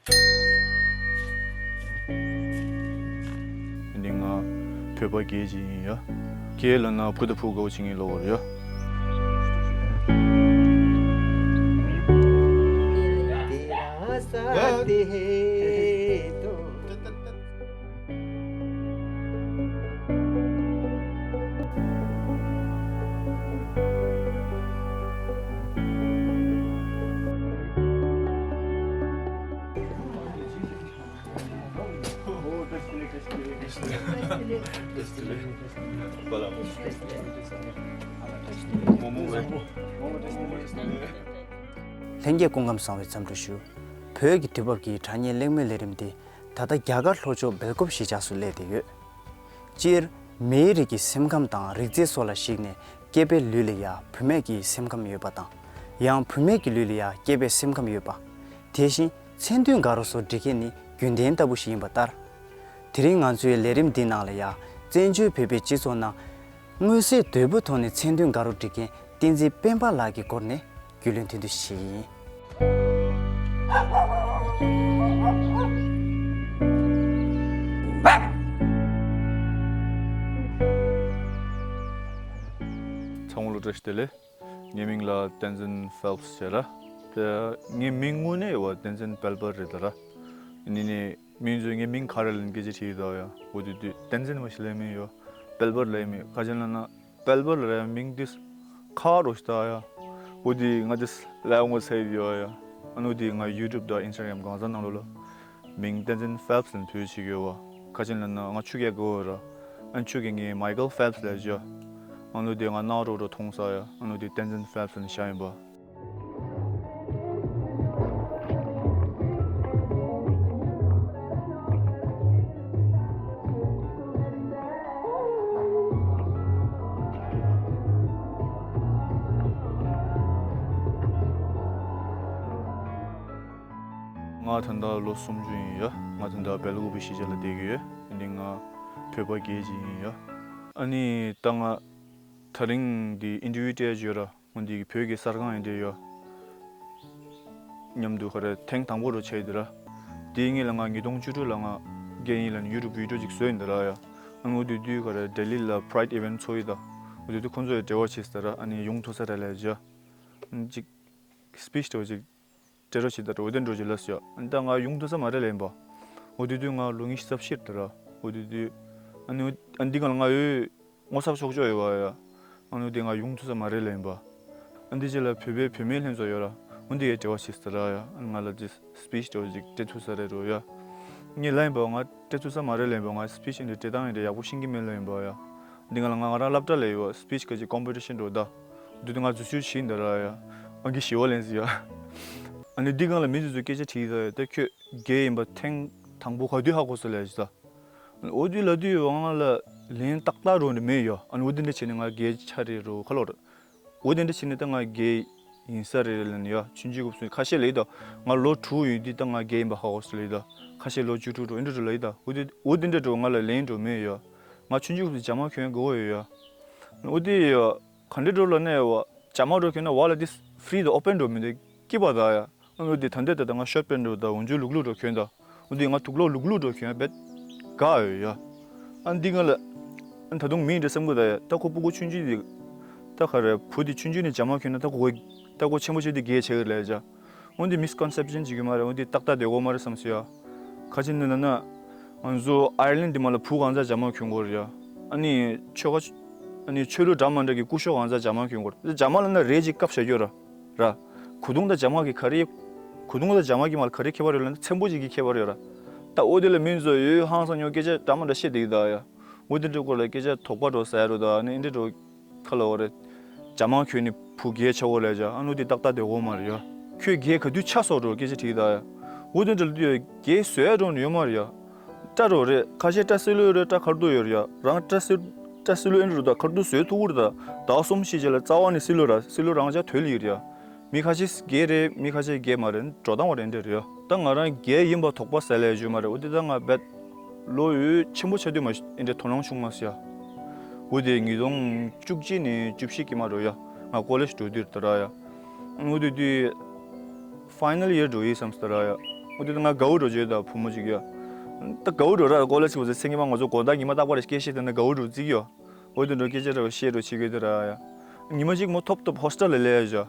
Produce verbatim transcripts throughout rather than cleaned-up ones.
འདི་ང་བོད་པ་རྒན་ཅིག་ཡིན་ཡ། རྒན་ལབ་ན་བུ་དང་བུ་དགའ་བོ་བྱེད་མཁན་ལབ་དགོས་རེད་ཡ། ལྷན་རྒྱས་སྐུ་ཁམས་བཟང་བའི་འཚམས་འདྲི་ཞུ། བོད་ཀྱི་དུས་བབ་ཀྱི་དྲ་བརྙན་གླེང་མོལ་ལས་རིམ་འདི་ད་ལྟ་རྒྱ་གར་ལྷོ་ཕྱོགས་སྦེལ་ཀོབ་གཞིས་ཆགས་སུ་སླེབས་བསྡད་ཡོད། སྤྱིར་མིའི་རིགས་ཀྱི་སེམས་ཁམས་དང་རིག་རྩལ་སོགས་ལ་གཞིགས་ནས་སྐྱེས་པའི་ལུས་ལ་ཡང་བུད་མེད་ཀྱི་སེམས་ཁམས་ཡོད་པ་དང་། ཡང་བུད་མེད་ཀྱི་ལུས་ལ་ཡང་སྐྱེས་པའི་སེམས་ཁམས་ཡོད་པ། དེ་བཞིན་མཚན་མཐུན་དགའ་རོགས་སོགས་སྒྲིག་མཁན་ནི་རྒྱུན་ལྡན་ལྟ་བུ་ཞིག་ཡིན་པ་ལྟར། དེ་རིང་ང་ཚོའི་ལས་རིམ་འདིའི་ནང་ལ་ཡང་བཙན་བྱོལ་བོད་པའི་སྤྱི་ཚོགས་ནང་མངོན་གསལ་དོད་པོའི་ཐོག་ནས་མཚན་མཐུན་དགའ་རོགས་སྒྲིག་མཁན་བསྟན་འཛིན་སྤེན་པ་ལགས་ཀྱི་སྐོར་ནས་རྒྱུས་ལོན་ཐུང་ཐུང་ཞིག་ཡིན། ཚང་མ་ལ་བཀྲ་ཤིས་བདེ་ལེགས། ངའི་མིང་ལ་བསྟན་འཛིན་ཕེལ་པས་ཟེར་ར། དེ་ངའི་མིང་དངོས་གནས་ཡོད་པ་བསྟན་འཛིན་དཔལ་འབར་རེད་ད་ར། ནི་ནི་མིང་ཚོས་ངའི་མིང་ག་རེ་ལབ་ན་སྐད་ཆ་དྲིས་ད་ཡ། འོ་དེ་དུས་བསྟན་འཛིན་མ་ཞིག་ལབ་མིན་ཡོད། དཔལ་འབར་ལབ་མིན་ག་ཅན་ལབ་ན། དཔལ་འབར་ལབ་ཡ་མིང་འདི་ཁག་རོ་ཞིག་ད་ཡ། འོ་དེ་ང་དེ་ལབ་ངོ་ཚ་ཡི་ཡོད་ཡ། ཨ་ནུ་དེ་ང་ཡུ་ཊུབ་དང་ཨིན་སི་ཊ་གྷ་རམ་གང་ཟག་ནང་ལོགས་ལ། མིང་བསྟན་འཛིན་ཕེལ་པས་ལབ་བོད་ཅིག་ཡོད་བ། ཁ་ཆེན་ལབ་ན་ང་ཆུ་རྐྱལ་དགའ་བོ་ར། ཨན་ཆུ་རྐྱལ་ངའི་མའི་ཀལ་ཕེལ་པས་ལབ་ཅི། ཨ་ནུ་དེ་ང་ནག་རོ་རོ་མཐོང་ས་ཡ། ཨ་ནུ་དེ་བསྟན་འཛིན་ཕེལ་པས་ལབ་ཤ་ཡིན་པ། ང་ད་ལྟ་ལོ་སུམ་ཅུ་ཡིན་ཡ། ང་ད་ལྟ་སྦེལ་ཀོབ་གཞིས་ཆགས་ལ་བསྡད་ཀྱི་ཡོད། འདི་ང་བོད་པ་རྒན་ཅིག་ཡིན་ཡ། ཨ་ནི་ད་ང་དེ་རིང་འདི་ཨིན་ཊར་བིའུ་སྤྲད་ཡོད་ར། འོན་ཏེ་བོད་ཀྱི་གསར་ཁང་ཡིན་འདྲ་ཡོད། མཉམ་དུ་ག་རེ་ཐེངས་དང་པོ་རུ་ཆགས་ཡོད་འདི་ར། དེའི་སྔོན་ལ་ང་ཉིས་སྟོང་བཅུ་དྲུག་ལ་ང་རྒན་ཡིན་ལབ་ནས་ཡུ་ཊུབ་བི་ཌི་ཡོ་ཅིག་བཟོས་ཡིན་འདི་ར་ཡ། ཨ་ནི་འོ་དེ་དུས་ག་རེ་ལྡི་ལི་ལ་པ་རའེ་ཌི་ཨི་ཝེན་ཊི་ཚོགས་ཡོད་ད། འོ་དེ་དུས་ཁོང་ཚོ་ཡི་འབྲེལ་བ་བྱས་ཟེར་ར། ཨ་ནི་ཡོང་ཐུབ་ས་རེད་ལབ་ཅི། ཨ་ནི་ཅིག་སི་པི་ཆི་འདྲ་བོ་ཅིག་སྤྲད་རོགས་བྱེད་ད་འགྲོ་དེ་འགྲོ་ཅིག་ལབ་ཟེར་ཡ། ཨ་ནི་ད་ང་ཡོང་ཐུབ་ས་མ་རེད་ལབ་ཡིན་པ། འོ་དེ་དུས་ང་ལོ་ཉི་ཤུ་རྩ་བཞི་རེད་ད་ར། འོ་དེ་དུས་ཨ་ནི་ཨ་ནི་འདི་ག་ལ་ང་ཡོད། ངོ་ཚབ་ཆོག་ཆོག་ཡོད་པ་ཡ། ཨ་ནུ་དེ་ང་ཡོང་ཐུབ་ས་མ་རེད་ལབ་ཡིན་པ། ཨ་འདི་རྗེས་ལ་བོད་པའི་བུད་མེད་ལྷན་ཚོགས་ཡོད་ར། འོ་འདི་ཡའི་འབྲེལ་བ་བྱེད་ཟེར་ར་ཡ། ཨ་ང་ལ་ཅི་སི་པི་ཆི་འདྲ་བོ་ཅིག་སྤྲད་ཐུབ་ས་རེད་འགྲོ་ཡ། ངས་ལབ་ཡིན་པ་ང་སྤྲད་ཐུབ་ས་མ་རེད་ལབ་ཡིན་པ། ང་སི་པི་ཆི་འདི་སྤྲད་སྟངས་ཡིན་འདྲ་ཡག་པོ་ཤེས་ཀྱི་མེད་ལབ་ཡིན་པ་ཡ། འདི་ང་ལ་ང་ང་རང་སློབ་གྲྭ་ལ་ཡོད་པ་སི་པི་ཆི་ག་ཅིག་ཀོམ་པི་ཊི་ཤན་འགྲོ་ད། འདི་དུས་ང་འཛུལ་ཞུགས་བྱས་ཡིན་ད་ར་ཡ། ཨང་ཀི་བཞི་པ་ལེན་ཟེར་ཡ། ཨ་ནི་འདི་སྒང་ལ་མི་འདི་ཚོས་སྐད་ཆ་དྲིས་ད་ཡ། ད་ཁྱོད་རྒན་ཡིན་པ་ཐེངས་དང་པོ་ག་དུས་ཧ་གོ་སོང་ལབ་ཡ་ཅི་ད། འོ་དེ་ལབ་དུས་ང་ལ་ལན་ཏག་ཏག་རོ་ནི་མེད་ཡ། ཨ་ནི་འོ་དེ་འདྲ་བྱས་ནས་ང་རྒན་ཆགས་རེད་རོ་ཁ་ལོ་ར། འོ་དེ་འདྲ་བྱས་ནས་ད་ང་རྒན་ཡིན་ས་རེད་ལབ་ནས་ཡ། ཆུང་ཆུང་སྐབས་སུ་ཁ་ཤས་ལབ་ད། ང་ལོ་དྲུག་ཡོད་དུས་ད་ང་རྒན་ཡིན་པ་ཧ་གོ་སོང་ལབ་ད། ཁ་ཤས་ལོ་བཅུ་དྲུག་རོ་ཨེ་འདྲ་རོ་ལབ་ད། འོ་དེ་འོ་དེ་འདྲ་རོ་ང་ལ་ལན་རོ་མེད་ཡ། ང་ཆུང་ཆུང་སྐབས་སུ་ཇ་མ་གྱོན་དགའ་བོ་ཡོད་ཡ། འོ་དེ་ཡ་ག་འདྲ་རོ་ལབ་ན་ཡ་བ། ཇ་མ་རོ་གྱོན་ན་བ་ལ་དེ་ཧྥི་རི་དང་ཨོ་པན་རོ་མི་འདུག་སྐྱིད་པ་ད་ཡ། ཨ་འོ་དེ་ད་འདྲ་ད་ད་ང་ཤོར་པན་འགྲོ་ད་འོན་ཇུ་ལུག་ལུག་འགྲོ་གྱོན་ད། འོ་དེ་ང་དུག་ལོག་ལུག་ལུག་འགྲོ་གྱོན་བེད་དགའ་ཡོད་ཡ། ཨ་འདི་ང་ལ་ཨ་ད་དུང་མིན་འདྲ་བསམ་གི་ད་ཡ། ད་ཁོ་སྤུ་གུ་ཆུང་ཆུང་དེ་ད་ག་རེ་བུ་དེ་ཆུང་ཆུང་ནས་ཇ་མ་གྱོན་ན་ད་ཁོ་ད་ཁོ་ཆེན་པོ་ཆེ་དེ་རྒས་ཆེ་གི་ལས་ཇ། འོ་འདི་མིས་ཀོན་སེབ་ཤན་ཅིག་ཡོད་མ་རེད། འོ་འདི་ཏག་ཏག་བསྡད་དགོས་མ་རེད་བསམ་སོང་ཡ། ཁ་ཆེ་འདི་ན་ན་ང་ཚོ་ཨའི་ལན་འདི་མ་ལ་བུ་གང་ཚ་ཇ་མ་གྱོན་དགོས་རེད་ཡ། ཨ་ནི་ཆོལ་ཁ་ཨ་ནི་ཆོས་ལུགས་འདྲ་མ་འདྲ་གི་སྐུ་ཞབས་གང་ཚ་ཇ་མ་གྱོན་དགོས་རེད། ཇ་མ་ལ་ན་རེད་ཅིག་སྐབས་བྱ་རྒྱུ་ར། ར། གོས་ཐུང་དང་ཇ་མ་གི་ག་རེ། གོས་ཐུང་དང་ཇ་མ་གི་མ་ལ་ག་རེ་ཁྱད་པར་ཡོད་ལབ་ན་ཚེམ་བུ་གཅིག་གི་ཁྱད་པར་ཡོད་ར། ད་འོ་དེ་ལ་མི་ཚོ་ཡོད་ཧང་སང་ཉོ་སྐད་ཆ་འདྲ་མ་འདྲ་བཤད་བསྡད་ཀྱི་ད་ཡ། འོ་དེ་འདྲ་སྐོར་ལ་སྐད་ཆ་དོགས་པ་འགྲོ་ཟེར་རོ་ད་ནི་འདི་འགྲོ་ཁ་ལ་འོ་རེད། ཇ་མ་གྱོན་ནི་བུ་རྒས་ཆགས་འོ་ལས་ཇ་ཨ་ནུ་དེ་ཏག་ཏག་བསྡད་འོ་མ་རེད་ཡ། ཁྱོད་རྒས་ག་དུས་ཆགས་སོང་འགྲོ་སྐད་ཆ་དྲིས་ད་ཡ། འོ་དེ་འདྲ་ལ་དུས་ཡ་རྒས་བཟོས་འགྲོ་ནི་ཡོད་མ་རེད་ཡ། སྐྲ་རོ་རེད། ཁ་ཤས་སྐྲ་སིལ་ལོས་རེད། སྐྲ་ཁར་ཐུག་ཡོད་རེད་ཡ། རང་སྐྲ་སིལ་སྐྲ་སིལ་ལོས་ཨེ་འདྲ་རུ་ད་ཁར་ཐུག་བཟོས་ཐུག་གི་རེད་ད། ཟླ་བ་གསུམ་བཞི་རྗེས་ལ་རྩ་བ་ནས་སིལ་ལོས་ར་སིལ་ལོས་རང་ཅག་དོད་ལི་ཡོད་རེད་ཡ། མི་ཁ་ཤས་རྒས་རེད། མི་ཁ་ཤས་རྒས་མ་རེད། འགྲོ་སྟངས་བ་རེད་འདྲ་རེད་ཡ། ད་ང་རང་རྒས་ཡིན་པ་དོགས་པ་ཟ་ལས་བརྗོད་མ་རེད། འོ་དེ་ད་ང་རྦད་ལོ་ཡོད་ཆེན་པོ་ཆགས་དུས་མ་ཨེ་འདྲ་དོ་སྣང་བྱུང་མ་སོང་ཡ། འོ་དེ་ཉིས་སྟོང་བཅུ་གཅིག་ནས་བཅུ་བཞི་ཀྱི་མ་འགྲོ་ཡ། ང་ཀོ་ལེཇ་འགྲོ་དུས་རེད་ད་ར་ཡ། འོ་དེ་དུས་ཕའི་ནལ་ཡར་འགྲོ་ཡི་བསམ་སོང་ད་ར་ཡ། འོ་དེ་ང་དགའ་བོ་འགྲོ་བྱོས་ད་བུ་མོ་ཅིག་ཡ། ད་དགའ་བོ་འགྲོ་ར་ཀོ་ལེ་ཇི་སྐབས་སུ་སེང་གེ་མ་ང་ཚོ་དགོང་དག་ཉི་མ་རྟག་པར་སྐད་བཤད་དེ་ན་དགའ་བོ་འགྲོ་རྩིས་ཡོ། འོ་དེ་འགྲོ་སྐད་ཆ་འདྲ་བཤད་འགྲོ་བྱེད་དགོས་དེ་ར་ཡ། ཉི་མ་གཅིག་མོ་ཐོབ་ཐོབ་ཧོ་སི་ཊེལ་ལ་སླེབས་ཡ་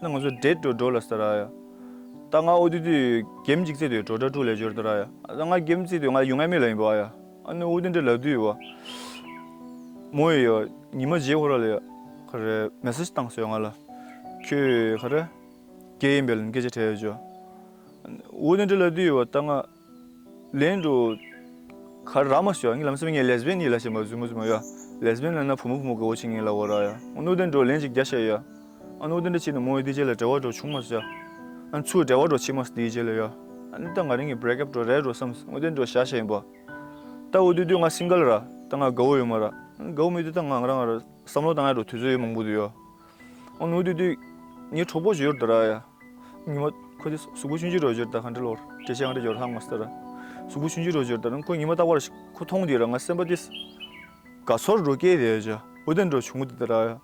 བྱ། ད་ང་ཚོ་ཌེ་ཊི་འགྲོ་འགྲོ་ལ་ས་ར་ཡ། ད་ང་འོ་དེ་དུས་གེམ་གཅིག་རྩེད་དུས་འགྲོ་གྲྭ་དྲུག་ལས་འབྱོར་དེ་ར་ཡ། ད་ང་གེམ་རྩེད་དུས་ང་ཡོང་ཡ་མེད་ལ་ཡིན་པ་ཡ། ཨ་ནི་འོ་དེ་འདྲ་ལབ་དུས་ཡོ། མོ་ཡོ་ཉི་མ་རྗེས་ཁོ་ར་ལ་ཡ། ག་རེ་མེ་སེ་ཇི་བཏང་སོང་ང་ལ། ཁྱོད་ག་རེ། རྒྱལ་ཡིན་པའི་ལན་སྐད་ཆ་དྲིས་ཡོད་ཅོ། འོ་དེ་འདྲ་ལབ་དུས་ཡོད་པ་ད་ང་ལན་འགྲོ་ག་ར་མ་ཤོད་ངས་ལམ་སེང་ངས་ལེ་སི་བི་ཡན་ཡིན་ལ་ཞེན་པ་རྫུན་མ་རྫུན་མ་ཡ། ལེ་སི་བི་ཡན་ལབ་ན་བུ་མོ་བུ་མོ་དགའ་བོ་བྱེད་ངེས་ལ་འོ་ར་ཡ། འོ་དེ་འགྲོ་ལན་ཅིག་རྒྱག་ཤ་ཡ། ཨ་ནི་འོ་དེ་འདྲ་བྱས་ནས་མོ་ཡི་དེ་རྗེས་ལ་འབྲེལ་བ་འགྲོ་བྱུང་མ་སོང་ཡ། ཨ་ནི་ཚུར་འབྲེལ་བ་འགྲོ་བྱེད་མ་སོང་དེའི་རྗེས་ལ་ཡ། ཨ་ནི་ད་ང་རང་གི་བྷི་རེག་ཨབ་འགྲོ་རེད་འགྲོ་བསམ་འོ་དེ་འགྲོ་བཞག་ཤ་ཡིན་པ། ད་འོ་དེ་དུས་ང་སིང་གལ་ར། ད་ང་དགའ་བོ་ཡོད་མ་ར། དགའ་བོ་མེད་དུས་ད་ང་རང་ང་ར་བསམ་བློ་བཏང་ཡ་འགྲོ་དུས་ཚོད་ཡོད་མང་པོ་འདུག་ཡ། ཨ་ནི་འོ་དེ་དུས་ངའི་གྲོགས་པོ་ཅིག་ཡོད་དེ་ར་ཡ། ཉི་མ་ཁོ་དེ་གཟུགས་པོ་ཆུང་ཆུང་རོ་ཅོར་ད་ག་འདྲ་ལོར་དྲི་ཆ་ག་འདྲ་ཡོར་ཧང་མ་སྟ་ར། གཟུགས་པོ་ཆུང་ཆུང་རོ་ཅོར་ད་རང་ཁོ་ཉི་མ་རྟག་པར་ཁོ་མཐོང་དེ་ར་ང་སེམས་པ་དེ་དགའ་ཚོར་འགྲོ་སྐྱེས་དེ་ཡ། འོ་དེ་འགྲོ་བྱུང་དེ་ད་ར་ཡ།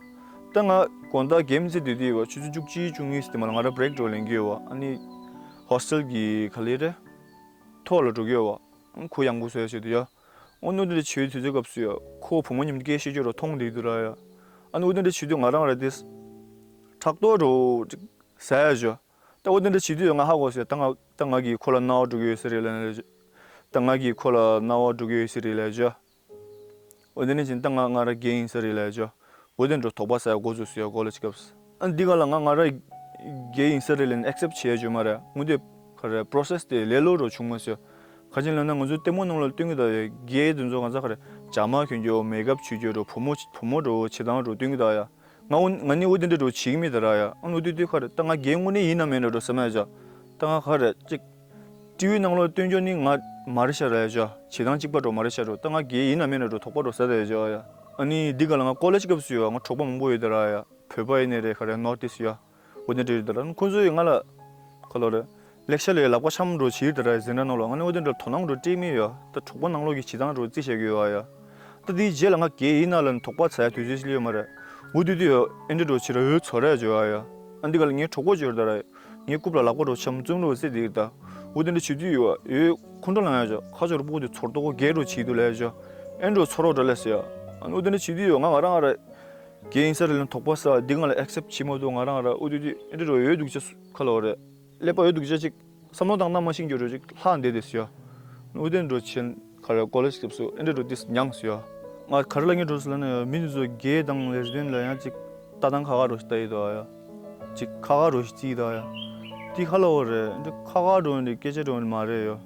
ད་ང་དགོང་དག་གེམ་རྩེ་དུས་དེ་བ་ཆུ་ཚོད་བཅུ་གཅིག་བཅུ་གཉིས་དེ་མ་ལ་ང་ར་བྷི་རེག་འགྲོ་ལེན་གི་ཡོད་བ། ཨ་ནི་ཧོ་སི་ཊེལ་གི་ག་ལེ་རེད། ཐོག་ལ་འགྲོ་གི་ཡོད་བ། ཁོ་ཡང་གུ་སོས་བྱེད་དུ་ཡ། འོ་ནུ་དེ་འདྲ་བྱེད་དུས་ཚོད་སྐབས་སུ་ཡ། ཁོ་བུ་མོ་མཉམ་དུ་སྐད་བཤད་རྒྱུ་རོ་མཐོང་བསྡད་དུ་ར་ཡ། ཨ་ནི་འོ་དེ་འདྲ་བྱེད་དུས་ང་རང་ར་དེ། ཕྲག་དོག་རོ། ཟ་ཡ་ཞོ། ད་འོ་དེ་འདྲ་བྱེད་དུས་ཡ་ང་ཧ་གོ་སོ་ཡ། ད་ང་ད་ང་གིས་ཁོ་ལ་རྣ་བ་འགྲོ་གི་ཡོད་ས་རེད་ལ་ནི། ད་ང་གིས་ཁོ་ལ་རྣ་བ་འགྲོ་གི་ཡོད་ས་རེད་ལ་ཞོ། འོ་དེ་ནས་ཅིན་ད་ང་ང་ར་རྒན་ཡིན་ས་རེད་ལ་ཞོ། འོ་དེ་འགྲོ་དོགས་པ་ཟ་ཡ་འགོ་ཚུགས་སོ་ཡ་ཀོ་ལེ་ཇི་སྐབས་སུ། ཨ་འདི་ག་ལ་ང་ང་ར་རྒན་ཡིན་ས་རེད་ལ་ནི་ཨེག་སེབ་བྱེད་ཡ་ཞོ་མ་རེད། འོ་དེ་ག་རེ་པོ་རོ་སེ་སི་དེ་ལས་སླ་རོ་བྱུང་མ་སོ་ཡ། ག་ཅིན་ལ་ན་ང་ཚོའི་ལྟད་མོ་ནང་ལ་སྟོན་གི་ད་ཡ་རྒན་དེ་ཚོ་ག་ཚ་ག་རེ་ཇ་མ་གྱོན་རྒྱུ་མེག་ཨབ་བྱུག་རྒྱུ་རོ་བུ་མོ་བུ་མོ་རོ་བྱེད་སྟངས་རོ་སྟོན་གི་ད་ཡ། ང་འུ་ང་ནི་འུ་དེ་འདྲ་འགྲོ་བྱེད་ཀྱི་མེད་ད་ར་ཡ། ཨ་ནུ་དུས་དུས་ཁ་རེ་ད་ང་རྒན་དངོས་གནས་ཡིན་ན་མེད་ན་འགྲོ་བསམ་ཡ་ཅག་ད་ང་ཁ་རེ་ཅིག་ཊི་ཝི་ནང་ལོགས་སྟོན་རྒྱུ་ནི་ང་མ་རེད་ཤ་ར་ཡ་ཅག་བྱེད་སྟངས་གཅིག་པ་འགྲོ་མ་རེད་ཤ་འགྲོ། ད་ང་རྒན་ཡིན་ན་མེད་ན་འགྲོ་དོགས་པ་འགྲོ་ས་ད་ཡ་ཅག་ཡ། ཨ་ནི་འདི་ག་ལ་ང་ཀོ་ལེ་ཇི་སྐབས་སུ་ཡོད་ང་གྲོགས་པོ་མང་པོ་ཡོད་ད་ར་ཡ། བོད་པ་ཡིན་ནའི་རེད་ག་རེ་ནོར་ཏིས་ཡ། འོ་དེ་འདྲ་ཡོད་ད་ར་ཁོ་ཚོ་ཡིས་ང་ལ་ཁ་ལོ་རེད། ལེགས་བཤད་ལས་ལག་པ་འཆམ་འགྲོ་བྱེད་ད་ར་ཟིན་ར་ནང་ལོགས་ང་ནི་འོ་དེ་འདྲ་དོ་སྣང་འགྲོ་སྤྲད་མི་ཡོད་ད་གྲོགས་པོ་ནང་ལོགས་ཀྱི་བྱེད་སྟངས་འགྲོ་རྩིས་བྱེད་ཀྱི་ཡོད་ཨ་ཡ། ད་དེའི་རྗེས་ལ་ང་རྒན་ཡིན་ན་ལ་ནི་དོགས་པ་ཚ་ཡ་དུས་ཚོད་ཅིག་ཡོད་མ་རེད། འོ་དུས་དུས་ཡོད་ཨེ་འདྲ་འགྲོ་བྱེད་ར་འོད་ཚོ་ར་ཡ་བྱོས་ཨ་ཡ། ཨ་འདི་ག་ལ་ངའི་གྲོགས་པོ་བྱོས་ད་ར་ངའི་རྐུབ་ལ་ལག་པ་འགྲོ་འཆམ་བཙུམ་རོ་སེ་དེ་ད། འོ་དེ་འདྲ་བྱེད་དུས་ཡོད་ཨ་ཡོད་ཁོང་ཁྲོ་ལངས་ཡ་བྱོས་ཁ་ཆོར་པོ་དེ་ཚོར་དོགས་རྒྱས་འགྲོ་བྱེད་དུ་ལ་ཡ་བྱོས། ཨེ་འགྲོ་ཚོར་རོ་འགྲོ་ལས་སེ་ཡ། ཨ་འོ་དེ་འདྲ་བྱེད་དུས་ཡོད་ང་ང་རང་ང་ར། རྒན་ཡིན་ས་རེད་ལ་དོགས་པ་ཟ་འདི་ང་ལ་ཨེག་སེབ་བྱེད་མ་ཐུབ་ང་རང་ར་ཨུ་དུ་དུ་ཨེ་འདྲ་འགྲོ་ཡོད་འདུག་ཅེས་ཁ་ལོ་རེད། ཀླད་པ་ཡོད་འདུག་ཅེས་ཅིག་བསམ་བློ་བཏང་ན་མ་ཤེས་རྒྱུ་རུ་ཅིག་ལྷག་འདེད་དེ་སུ་ཡ། ཨུ་དེ་འགྲོ་ཆེན་ཁ་ར་ཀོ་ལེ་ཇི་སྐབས་སུ་ཨེ་འདྲ་འགྲོ་དེ་མྱངས་སུ་ཡ། ང་ག་རེ་ལ་ངས་འགྲོ་སུ་ལ་ནི་མི་འདི་ཚོ་རྒན་དང་ལེ་སི་བི་ཡན་ལ་ཡང་ཅིག་ལྟ་སྟངས་ཁ་ཁ་འགྲོ་ཞིག་ལྟ་ཡི་དོ་ཡ། ཅིག་ཁ་ཁ་འགྲོ་ཞིག་རྩིས་དོ་ཡ། དེ་ཁ་ལོ་རེད་འདི་ཁ་ཁ་འགྲོ་འདི་སྐད་ཆ་འགྲོ་འདི་མ་རེད་ཡོ།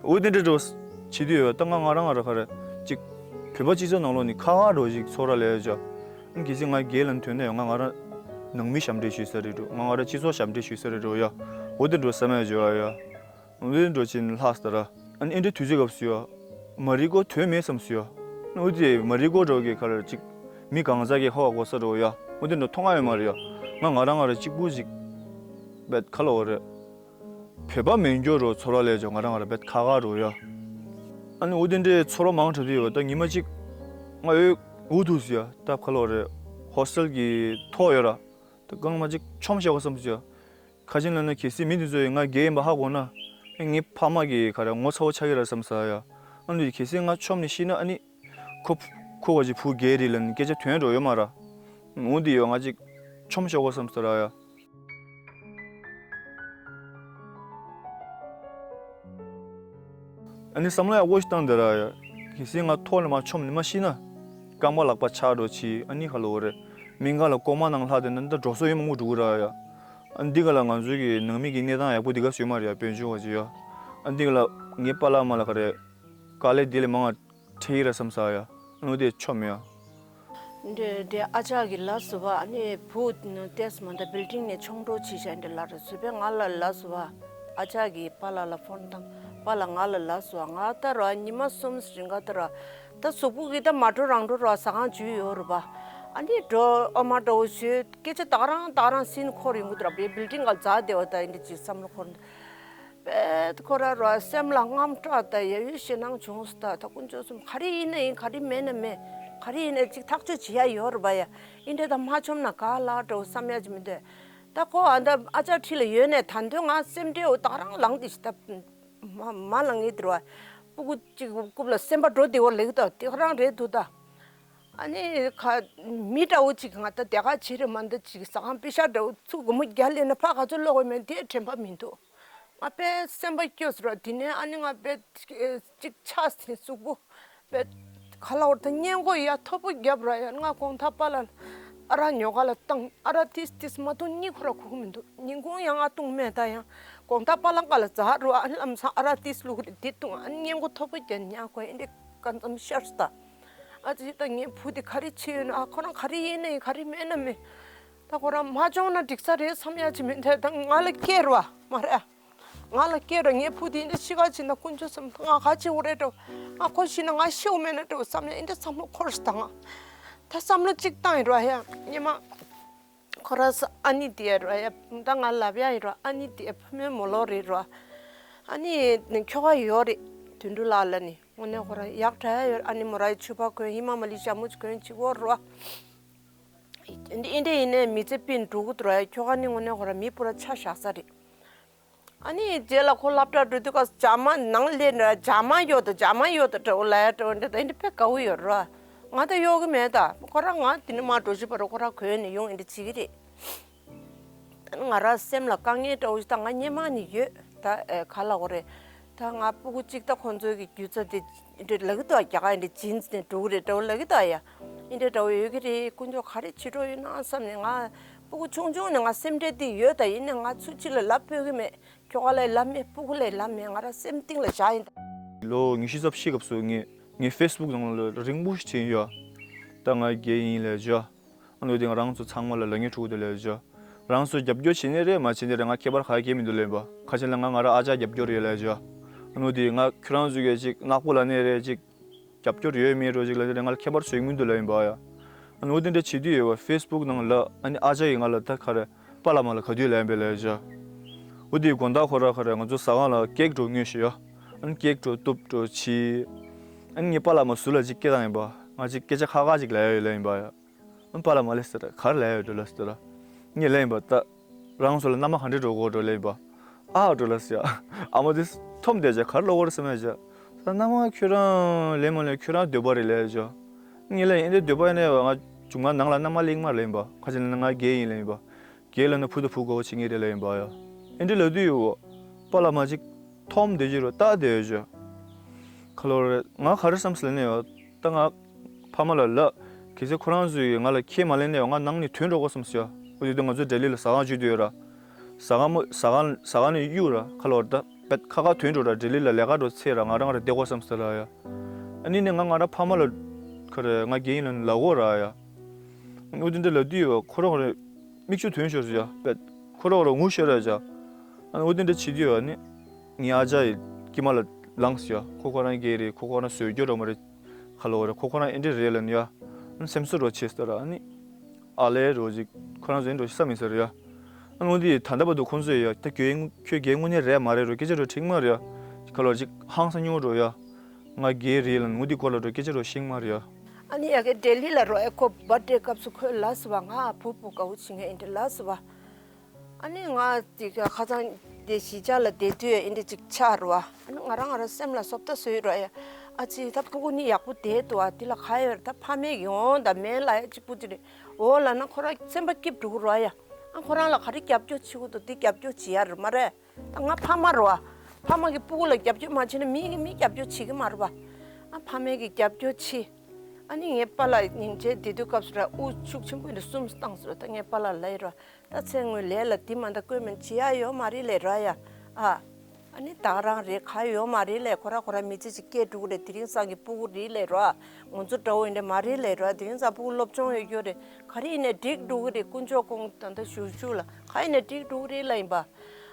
འོ་དེ་འདྲ་འགྲོ་བྱེད་དུས་ཡོད་ད་ང་ང་རང་ང་ར་ཁ་རེད་ཅིག་བོད་པ་སྤྱི་ཚོགས་ནང་ལོགས་ནི་ཁ་ཁ་འགྲོ་ཞིག་ཚོར་ར་ལས་ཡོད་ཅོ། གལ་སྲིད་ང་རྒན་ལ་ཐོན་ན་ཡང་ང་ང་རང་ནང་མི་ཞབས་འདྲེན་ཞུས་ས་རེད་འགྲོ་ང་ང་རང་སྤྱི་ཚོགས་ཞབས་འདྲེན་ཞུས་ས་རེད་འགྲོ་ཡ། འོ་དེ་འགྲོ་བསམ་ཡ་བྱོས་ཡ། འོ་དེ་འགྲོ་ཕྱིན་ལྷག་ས་ར། ཨ་ནི་ཨེ་འདྲ་དུས་ཚོད་སྐབས་སུ་ཡ། མ་རི་ཀོ་ཐོན་མེད་བསམ་སུ་ཡ། འོ་དེ་མ་རི་ཀོ་འགྲོ་གི་ཁ་ལ་ཅིག་མི་གང་ཟག་གི་ཧ་བ་གོ་ས་འགྲོ་ཡ། འོ་དེ་འགྲོ་མཐོང་ང་ཡོད་མ་རེད་ཡ། ང་ང་རང་ང་རང་གཅིག་པུ་ཅིག་བེད་ཁ་ལ་འོ་རེད། བོད་པ་མེད་འགྱོ་རོ་ཚོར་བ་ལས་ཇོ་ང་རང་ང་རང་བེད་ཁ་ཁ་རོ་ཡ། ཨ་ནི་འུ་དེ་འདྲའི་ཚོར་བ་མང་དྲགས་དུས་ཡོད་ད་ཉི་མ་གཅིག་ང་ཡོད་འུ་ཐུག་སི་ཡ་སྟབས་ཁ་ལོ་རེད། ཧོ་སི་ཊེལ་གི་ཐོག་ཡོད་ར། ད་གང་མ་གཅིག་ཆོམ་བྱ་བ་བསམ་སི་ཡ། ཁ་ཆེན་ལ་ན་གལ་སྲིད་མི་འདི་ཚོ་ཡི་ང་རྒས་ཡིན་པ་ཧ་གོ་ན། ངའི་ཕ་མ་གི་ག་རེ་ངོ་ཚ་བོ་ཆགས་ཀྱི་ར་བསམ་ས་ཡ། ཨ་ནི་གལ་སྲིད་ང་ཆོམ་ནས་ཤི་ན་ཨ་ནི། ཁོ་ཁོ་ག་ཅིག་བུ་རྒས་རེད་ལ་ནི་སྐད་ཆ་དོན་འགྲོ་ཡོད་མ་ར། འུ་འདི་ཡོད་ང་གཅིག་ཆོམ་བྱ་བ་བསམ་ས་ར་ཡ། ཨ་ནི་བསམ་བློ་ཡག་པོ་ཞིག་བཏང་བསྡད་ར་ཡ། གལ་སྲིད་ང་ཐོག་ནས་མར་མཆོངས་ནས་མར་ཤི་ན། རྐང་པ་ལག་པ་ཆག་འགྲོ་ཆི་ཨ་ནི་ཧ་ལོ་བོ་རེད། སྨན་ཁང་ལ་ལྐོག་མ་ནང་ལྷག་བསྡད་ན་འདི་འགྲོ་སོང་ཡོད་མང་པོ་འགྲོ་གི་ར་ཡ། ཨ་ནི་འདི་ག་ལ་ང་ཚོའི་གི་ནང་མི་གི་གནས་སྟངས་ཡག་པོ་འདི་ག་བཟོས་མ་རེད་ཡ་དཔལ་འབྱོར་བ་ཅི་ཡ། ཨ་ནི་འདི་ག་ལ་ངའི་པཱ་ལགས་མ་ལ་ག་རེ། དཀའ་ལས་འདི་ལས་མང་བ་འཕྲད་ཀྱི་ར་བསམ་ས་ཡ། ཨ་ནི་འོ་དེ་ཆོམ་ཡ། འདྲེ་འདྲེ་ཨ་ཅག་གི་ལ་སུ་བ་ཨ་ནི་བུ་ཏེས་མ་ད་བིལ་ཌིང་ནས་མཆོང་འགྲོ་བྱེད་བྱ་འདྲེ་ལ་རེ་སུ་པས་ང་ལ་ལ་སུ་བ་ཨ་ཅག་གི་པཱ་ལགས་ལ་ཕོན་བཏང་པཱ་ལགས་ང་ལ་ལ་སུ་བ་ང་ད་ར་ཉི་མ་གསུམ་རིང་ག་ད་ར་ད་གཟུགས་པོ་གི་ད་མ་འགྲོ་རང་འགྲོ་ར་ཟ་ཁང་འཇུས་ཡོད་རུ་བ་ཨ་ནི་འགྲོ་ཨ་མ་འགྲོ་ཞུས་སྐད་ཆ་ད་རང་ད་རང་སིན་འཁོར་ཡོང་གི་ད་ར་བིལ་ཌིང་ག་ཛ་དེ་བ་ད་ཨིན་འདྲེ་ཅིག་བསམ་བློ་འཁོར་འདུག་པད་ཁོ་ར་ར་སེམས་ལ་དངངས་སྐྲག་དང་ཡ་ཡུལ་ཞེད་སྣང་བྱུང་སྟ་ད་དཀོན་མཆོག་གསུམ་ག་རེ་ཡིན་ན་ཡིན་ག་རེ་མེད་ན་མེད་ག་རེ་ཡིན་ན་ཅིག་ཐག་གཅོད་བྱེད་ཡ་ཡོད་རེད་པ་ཡ། ཡིན་འདྲ་ད་མ་བྱུང་ན་ག་ལ་འགྲོ་བསམ་ཡ་ཅིག་མི་འདུག་ད་ཁོ་ཨ་ད་ཨ་ཅག་ཁྲིད་ལ་ཡོད་ནས་ད་འདོད་ང་སེམས་ཁྲལ་འོ་ད་རང་ལངས་ཏེ་ཞིག་ད་ མ་མ་ལ་ངེས་དེ་ར་བ། སྤུ་གུ་གཅིག་རྐུབ་ལ་སེམས་པ་འགྲོ་བདེ་བོ་ལེགས་ད་དེ་ག་རང་རེད་འདུག་ད། ཨ་ནི་ཁ་མི་འདྲ་བོ་གཅིག་ང་ད་དེ་ག་བྱེད་རེད་མ་འདི་གཅིག་ཟ་ཁང་པེ་ཤ་འདྲ་བོ་ཚུགས་སྒོར་མོ་བརྒྱ་ལེན་ན་ཕ་ག་ཚོད་ལོག་གི་མེད་དེ་དྲན་པ་མི་འདུག་ང་དཔེ་སེམས་པ་སྐྱོ་ཟེར་བ་དེ་ནས་ཨ་ནི་ང་དཔེ་གཅིག་ཆགས་ཟིན་གཟུགས་པོ་དཔེ་ག་ལ་བར་ད་སྔས་མགོ་ཡ་མཐོ་པོ་བརྒྱབ་ར་ཡ། ང་གོང་ཐག་པ་ལ་ཨ་རག་ཉོ་ག་ལ་བཏང་། ཨ་རག་ཏིས་ཏིས་མ་བཏུང་གཉིད་ཁོ་ར་ཁུག་མི་འདུག་ཉིན་གུང་ཡང་ང་བཏུང་མེད། ད་ཡང་གོང་ཐག་པ་ལ་ག་ལ་འཛག་རུ་ཨ་ནི་ལམ་སང་ཨ་རག་ཏིས་བླུག་རེ་འདི་བཏུང་། ཨ་ནི་སྔས་མགོ་མཐོ་པོ་བརྒྱབ་ཉག་གོ་ཨེ་འདྲེ་ཀ་འཛམ་ཤར་སྟ། ཨ་ཙི་ད་ངའི་བུ་དེ་ག་རེ་བྱེད་ཡོད་ན། ཨ་ཁོ་རང་ག་རེ་ཡིན་ན་ཡིན། ག་རེ་མེད་ན་མེད། ད་ཁོ་རང་མ་བྱུང་ན་འགྲིག་ས་རེད་བསམ་ཡ་ཅི་མི་འདུག་ད་ང་ལ་སྐྱེ་ར་བ་མ་རེད། ང་ལ་སྐྱེ་ར་ངའི་བུ་དེ་འདི་ཤི་ག་ཕྱིན་ན་དཀོན་མཆོག་གསུམ་ང་ག་བྱེད་འོ་རེད་འགྲོ། ང་ཁོ་ཤི་ན་ང་ཤི་འོ་མེད་ན་འགྲོ་བསམ་ཡ་ཨེ་འདྲ་བསམ་བློ་འཁོར་ཞིག་ད་ང་ད་བསམ་བློ་གཅིག་བཏང་ཡིན་ར་ཡ། ཉི་མ་ཁོ་ར་ས་ཨ་ནི་དེ་ར་ཡ། ད་ང་ལབ་ཡ་ཡིན་ར། ཨ་ནི་དེ་ཕ་མའི་མོ་ལོ་རེད་ར། ཨ་ནི་ཁྱོ་ག་ཡོད་རེད་དོན་གྲུབ་ལགས་ལ་ནི། དངོས་གནས་ཁོ་རང་ཡག་དྲག་ཡོད། ཨ་ནི་མོ་རའི་ཕྱུ་པ་གོན། ཧི་མ་མ་ལི་ཞྭ་མོ་ཅིག་གོན་ཅིག་འོ་རོ། ཨིན་ཏེ་ཨིན་ཏེ་ཡིན་ནའི་མི་ཚེ་སྤིན་འགྲོ་གི་འདུག་ར། ཁྱོ་ག་ནི་དངོས་གནས་ཁོ་རང་མི་སྤུ་ར་ཆ་བཞག་ས་རེད། ཨ་ནི་རྗེས་ལ་ཁོ་སློབ་གྲྭ་འགྲོ་དུས་ཀ་ཇ་མ་ནང་ལས་འདྲ་ཇ་མ་ཡོད་དོ་ཇ་མ་ཡོད་དོ་འདྲ་བོ་ལ་ཡ་འདྲ་བོ་འདྲ་ད་ཨིན་ཏེ་དཔེ་དགའ་བོ་ཡོད་ར། ང་ད་གཡོག་གི་མེད་ད། ཁོ་རང་ང་དེ་ནི་མ་འགྲོ་ཞིག་བར་ཁོ་རང་གོན་ནས་ཡོང་ཨིན་ཏེ་བྱེད་ཀྱི་རེད། ང་རང་སེམས་ལ་དཀའ་ངལ་འདྲ་བོ་ཞིག་ད་ང་སྔན་མ་ནས་ཡོད་ད། ཨེ་ག་ལ་འོ་རེད། ད་ང་སྤུ་གུ་གཅིག་ད་ཁོང་ཚོའི་གི་རྒྱུ་ཆ་དེ་འདྲ་ལབ་ཀྱི་འདུག་རྒྱ་གར་འདྲ་ཇིན་སི་ནས་འགྲོ་གི་རེད་འདྲ་བོ་ལབ་ཀྱི་འདུག་ཡ། འདི་འདྲ་འདྲ་བོ་ཡོད་ཀྱི་རེད། དཀོན་མཆོག་ག་རེ་བྱེད་འགྲོ་ཡོད་ན་བསམ་ནས། ང་སྤུ་གུ་ཆུང་ཆུང་ནས་ང་སེམས་ཁྲལ་དེ་ཡོད་ད། ཡིན་ནའི་ང་ཚུར་ཕྱི་ལ་ལབ་ཕོད་ཀྱི་མེད། ཁྱོ་ག་ལ་ལབ་མེད། སྤུ་གུ་ལ་ལབ་མེད། ང་རང་སེམས་གཏིང་ལ་བཞག་ཡིན་ད། ལོ་ཉི་ཤུ་རྩ་བཞི་སྐབས་སུ་ངས་ངའི་ཧྥེ་སི་བུག་ནང་ལ་རིང་པོ་ཞིག་བྱས་ཡིན་ཡ། ད་ང་རྒྱལ་ཡིན་ལས་བྱ། ཨ་ནུ་དེ་ང་རང་ཚོ་ཚང་མ་ལ་ལ་ངེས་ཕྲུ་གུ་དེ་ལས་བྱ། རང་ཚོ་རྒྱབ་སྐྱོར་བྱེད་ནི་རེད་མ་བྱེད་ནི་རེད་ང་ཁྱད་པར་ག་གེ་མི་འདུག་ལབ་ཡིན་པ། ཁ་ཆེ་ལ་ང་ང་རང་ཨ་ཅག་རྒྱབ་སྐྱོར་ཡོད་ལབ་བྱ། ཨ་ནུ་དེ་ང་ཁྱོད་རང་ཚོ་གས་ཅིག་ནག་པོ་ལ་ནི་རེད་ཅིག་རྒྱབ་སྐྱོར་ཡོད་མེད་རོ་ཅིག་ལ་ནི་རེད་ང་ལ་ཁྱད་པར་བཟོས་མི་འདུག་ལབ་ཡིན་པ་ཡ། ཨ་ནུ་དེ་འདྲ་བྱེད་དུས་ཡོད་པ་ཧྥེ་སི་བུག་ནང་ལ་ཨ་ནི་ཨ་ཅག་གིས་ང་ལ་ད་ག་རེ་པཱ་ལགས་མ་ལ་ག་དུས་ལབ་ཡིན་པས་ལབ་བྱ། འོ་དེ་དགོང་དག་ཁོ་ར་ག་རེ་ང་ཚོ་ཟ་ཁང་ལ་ཀེག་འགྲོ་ཉོས་ཤི་ཡ། ཨ་ནི་ཀེག་འགྲོ་གཏུབ་འགྲོ་བྱི། ཨ་ནི་ངའི་པཱ་ལགས་མ་ཟུར་ལ་ཅིག་སྐད་བཏང་ཡིན་པ། ང་ཅིག་སྐད་ཆ་ཁ་ཁ་ཅིག་ལབ་ཡ་ཡོད་ལབ་ཡིན་པ་ཡ། ཨ་ནི་པཱ་ལགས་མ་ལབ་ཟེར་ག་རེ་ལབ་ཡ་ཡོད་འགྲོ་ལབ་ཟེར། ངས་ལབ་ཡིན་པ་ད། རང་ཚོ་ལ་མནའ་མ་ག་འདྲ་འགྲོ་དགོས་འགྲོ་ལབ་ཡིན་པ། ཨ་འགྲོ་ལབ་ཟེར་ཡ། ཨ་མ་དེ་འཐོམ་བསྡད་བྱ་ག་རེ་ལབ་དགོས་རེད་བསམ་ཡ་བྱ། ད་མནའ་མ་ཁྱོད་རང་ལབ་མ་ལབ་ཁྱོད་རང་འདོད་པ་རེད་ལབ་ཡ་བྱ། ངས་ལབ་ཡིན་ཨེ་འདྲ་འདོད་པ་ཡིན་ན་ཡ་ང་བྱུང་ང་ནང་ལ་མནའ་མ་གླེང་མ་ལབ་ཡིན་པ། ཁ་ཆེ་ན་ང་རྒྱལ་ཡིན་ལབ་ཡིན་པ། རྒྱལ་ལབ་ན་བུ་དང་བུ་དགའ་བོ་བྱེད་ངེས་རེད་ལབ་ཡིན་པ་ཡ། ཨེ་འདྲ་ལབ་དུས་ཡོད་པ། པཱ་ལགས་མ་ཅིག་འཐོམ་བསྡད་ཀྱི་རོ་ལྟ་བསྡད་ཡོད་ཅོ། ཁ་ལོ་རེད་ང་ག་རེ་བསམ་སི་ལ་ནས་ཡོད་ད་ང་ཕ་མ་ལ་ལབ་གལ་སྲིད་ཁོ་རང་ཚོས་ང་ལ་ཁས་མ་ལེན་ནས་ཡོད་ང་ནང་ནས་ཐོན་འགྲོ་དགོས་བསམ་སི་ཡ། འོ་དེ་དུས་ང་ཚོ་ལྡི་ལི་ལ་ཟ་ཁང་བཅུག་དུས་ཡོད་ར། ཟ་ཁང་མོ་ཟ་ཁང་ཟ་ཁང་ནས་གཡུག་ར་ཁ་ལོ་རེད་ད་པད་ཁ་ཁ་ཐོན་འགྲོ་ར་ལྡི་ལི་ལ་ལས་ཀ་འགྲོ་ཚེ་ར་ང་རང་ར་བསྡད་དགོས་བསམ་སི་ལ་ཡ། ཨ་ནི་ནས་ང་ང་རང་ཕ་མ་ལ་ཁ་རེ་ང་རྒན་ཡིན་ལ་ལབ་དགོས་ར་ཡ། འོ་དེ་འདྲ་ལབ་དུས་ཡོད་ཁོ་རང་རེ་མིག་ཆུ་ཐོན་ཤོར་སི་ཡ་པད་ཁོ་རང་ར་ངུ་ཤོར་ར་ཡ། ཨ་ནི་འོ་དེ་འདྲ་བྱེད་དུས་ཡོད་ཨ་ནི། ངའི་ཨ་ཅག་ཡི་དཀྱིལ་མ་ལ་ལངས་ཡ། ཁོ་ཁོ་རང་སྐྱེས་རེད། ཁོ་ཁོ་རང་བཟོས་རྒྱུ་རོ་མ་རེད། ཁ་ལོ་བ་རེད། ཁོ་ཁོ་རང་ཨེ་འདྲ་རེད་ལབ་ནི་ཡ། སེམས་གསོ་རོ་བྱེད་སྟེ་ར་ཨ་ནི། ཨ་ལས་རོ་ཅིག་ཁོ་རང་ཚོ་ཨེ་འགྲོ་ཤི་ས་མི་ཟེར་ཡ། ཨ་ནི་འོ་དེ་ད་ལྟ་བར་དུ་ཁོང་ཚོས་ཡ་ད་ཁྱོད་ཁྱོད་རྒན་དངོས་གནས་རེད་མ་རེད་རོ་སྐད་ཆ་རོ་འགྲིག་མ་རེད་ཡ། ཁ་ལོ་ཅིག་ཧང་སང་ཉོ་རོ་ཡ། ང་རྒན་རེད་ལབ་ནི་འོ་དེ་སྐོར་ལ་རོ་སྐད་ཆ་རོ་ཤེས་མ་རེད་ཡ། ཨ་ནི་ཡ་གི་ལྡི་ལི་ལ་རོ་ཨེ་ཁོ་བར་ཐི་ཌེ་སྐབས་སུ་ཁོས་ལབ་སི་བ་ང་བུ་བུ་དགའ་བོ་བྱེད་ངེས་ཨེ་འདྲ་ལབ་སི་བ། ཨ་ནི་ང་དེ་ག་ཁ་སང་དེ་གཞིས་ཆགས་ལ་བསྡད་དུས་ཨེ་འདྲ་ཅིག་ཆགས་རུ་བ། ཨ་ནི་ང་རང་ང་རང་སེམས་ལ་བཟོ་ལྟ་བཟོས་རུ་བ་ཡ། ཨ་ཙི་ད་ཕྲུ་གུ་ནི་ཡག་པོ་བསྡད་འདུག་ཨ། དེ་ལ་ག་ཡོད་རེད། ད་ཕ་མས་ཡོང་ད་མེད་ལ་ཡ་གཅིག་པུ་ཅི་རེད། འོ་ལ་ན་ཁོ་རང་སེམས་པ་སྐྱིད་འགྲོ་གི་རུ་བ་ཡ། ཨ་ཁོ་རང་ལ་ག་རེ་རྒྱབ་སྐྱོར་བྱེད་དགོས་འདུག་དེ་རྒྱབ་སྐྱོར་བྱེད་ཡ་རེད་མ་རེད། ད་ང་ཕ་མ་རུ་བ། ཕ་མ་གི་ཕྲུ་གུ་ལ་རྒྱབ་སྐྱོར་མ་བྱེད་ན་མི་གི་མི་རྒྱབ་སྐྱོར་བྱེད་གི་མ་རུ་བ། ཨ་ཕ་མས་གི་རྒྱབ་སྐྱོར་བྱེད། ཨ་ནི་ངའི་པཱ་ལགས་སྙིང་རྗེ་བདེ་སྡུག་སྐབས་སུ་ར་དབུགས་ཤུགས་ཆེན་པོ་ནས་གསུམ་བཏང་ཟེར་བ། ད་ངའི་པཱ་ལགས་ལབ་ཡི་ར། ད་ཚེ་སྔོན་ལས་ལ་འདི་མ་འདྲ་བཀོད་མིན་བྱེད་ཡ་ཡོད་མ་རེད་ལས་ར་ཡ། ཨ། ཨ་ནི་ད་རང་རེད་ག་ཡོད་མ་རེད་ལས། ཁོ་ར་ཁོ་ར་མི་ཚེ་ཅིག་སྐྱེལ་འགྲོ་གི་རེད། དེ་རིང་སང་གི་སྤུ་གུ་རེད་ལས་ར། ང་ཚོ་འདྲ་བོ་ཡིན་འདྲ་མ་རེད་ལས་ར། དེ་རིང་སང་སྤུ་གུ་སློབ་སྦྱོང་ཡོད་རྒྱུ་རེད། ག་རེ་ཡིན་ནའི་འགྲིག་འགྲོ་གི་རེད། དཀོན་མཆོག་དགོངས་ད་ལྟ་ཞུ་ཞུ་ལ་ག་ཡིན་ནའི་འགྲིག་འགྲོ་གི་རེད་ལ་ཡིན་པ།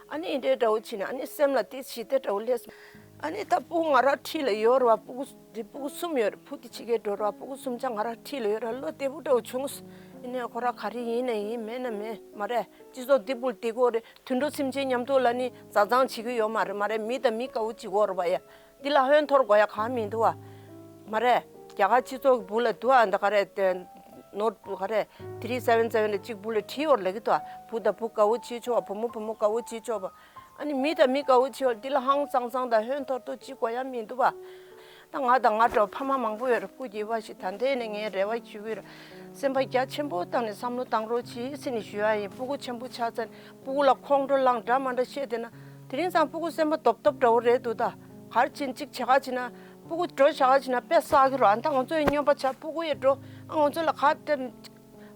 ཨ་ནི་ཨེ་འདྲའི་འདྲ་བོ་བྱེད་ན་ཨ་ནི་སེམས་ལ་དེ་ཞི་བདེ་འདྲ་བོ་སླེབས་སོང་། ཨ་ནི་ད་སྤུ་གུ་ང་ར་འཁྲིས་ལ་ཡོད་ར་བ། སྤུ་གུ་དེ་སྤུ་གུ་གསུམ་ཡོད་ར། བུ་དེ་ཕྱི་རྒྱལ་འགྲོ་ར་བ། སྤུ་གུ་གསུམ་ཆ་ང་ར་འཁྲིས་ལ་ཡོད་ར། བློ་བདེ་པོ་འདྲ་བོ་བྱུང་སོང་། ཡིན་ནའི་ཁོ་ར་ག་རེ་ཡིན་ན་ཡིན་མེད་ན་མེད་མ་རེད། སྤྱི་ཚོགས་འདི་སྤུ་ལ་འདི་དགོས་རེད། དུད་འགྲོ་སེམས་ཅན་མཉམ་དུ་ལ་ནི་བཟའ་ཚང་བྱེད་ཀྱི་ཡོད་མ་རེད་མ་རེད། མི་དང་མི་དགའ་བོ་བྱེད་དགོས་ར་བ་ཡ། འདི་ལ་ཧོན་འཐོར་དགོས་ཡ་གང་མི་འདུག་བ། མ་རེད། རྒྱ་གར་སྤྱི་ཚོགས་ཀྱི་སྦུག་ལ་འདུག་ཨ། འདི་ག་རེ་དེ་ནོར་ག་རེ་ཐི་རི་སེ་ཝན་སེ་ཝན་ལ་གཅིག་སྦུག་ལ་བྲིས་ཡོད་ལབ་ཀྱི་འདུག་ཨ། བུ་དང་བུ་དགའ་བོ་བྱེད་ཆོག་བ། བུ་མོ་བུ་མོ་དགའ་བོ་བྱེད་ཆོག་བ། ཨ་ནི་མི་དང་མི་དགའ་བོ་བྱེད་པ་འདི་ལ་ཧང་ཙང་ཙང་དང་ཧོན་ཐོར་ཐོར་ཅིག་དགོས་ཡ་མི་འདུག་བ། ད་ང་དང་ང་འདྲ་བ་ཕ་མ་མང་པོ་ཡོད་རེད། སྐུ་སྐྱེ་བ་ཞིག་ད་ལྟའི་ནས་ངའི་རེ་བ་ཞུ་གི་ཡོད་རེད། སེམས་པ་རྒྱ་ཆེན་པོ་བཏང་ནས་བསམ་བློ་བཏང་རོགས་གྱིས་ཟེར་ནས་ཞུ་ཡ་ཡིན། སྤུ་གུ་ཆེན་པོ་ཆགས་ཚར་ནས་སྤུ་གུ་ལ་ཁོང་ཁྲོ་ལངས་འདྲ་མ་འདྲ་བཤད་བསྡད་ན། དེ་རིང་ཙང་སྤུ་གུ་སེམས་པ་རྡོབ་རྡོབ་འདྲ་བོ་རེད་འདུག་ད་ག་རེ་བྱེད་ཅིག་བྱེད་ག་བྱེད་ན། སྤུ་གུ་འགྲོ་བཞག་ག་བྱེད་ན་དཔེ་བསགས་ཀྱི་རེད། ཨ་ད་ང་ཚོ་ཡི་སྨྱོན་པ་ཆགས། སྤུ་གུ་ཡི་འགྲོ་ཨ་ང་ཚོ་ལ་ག་དེ་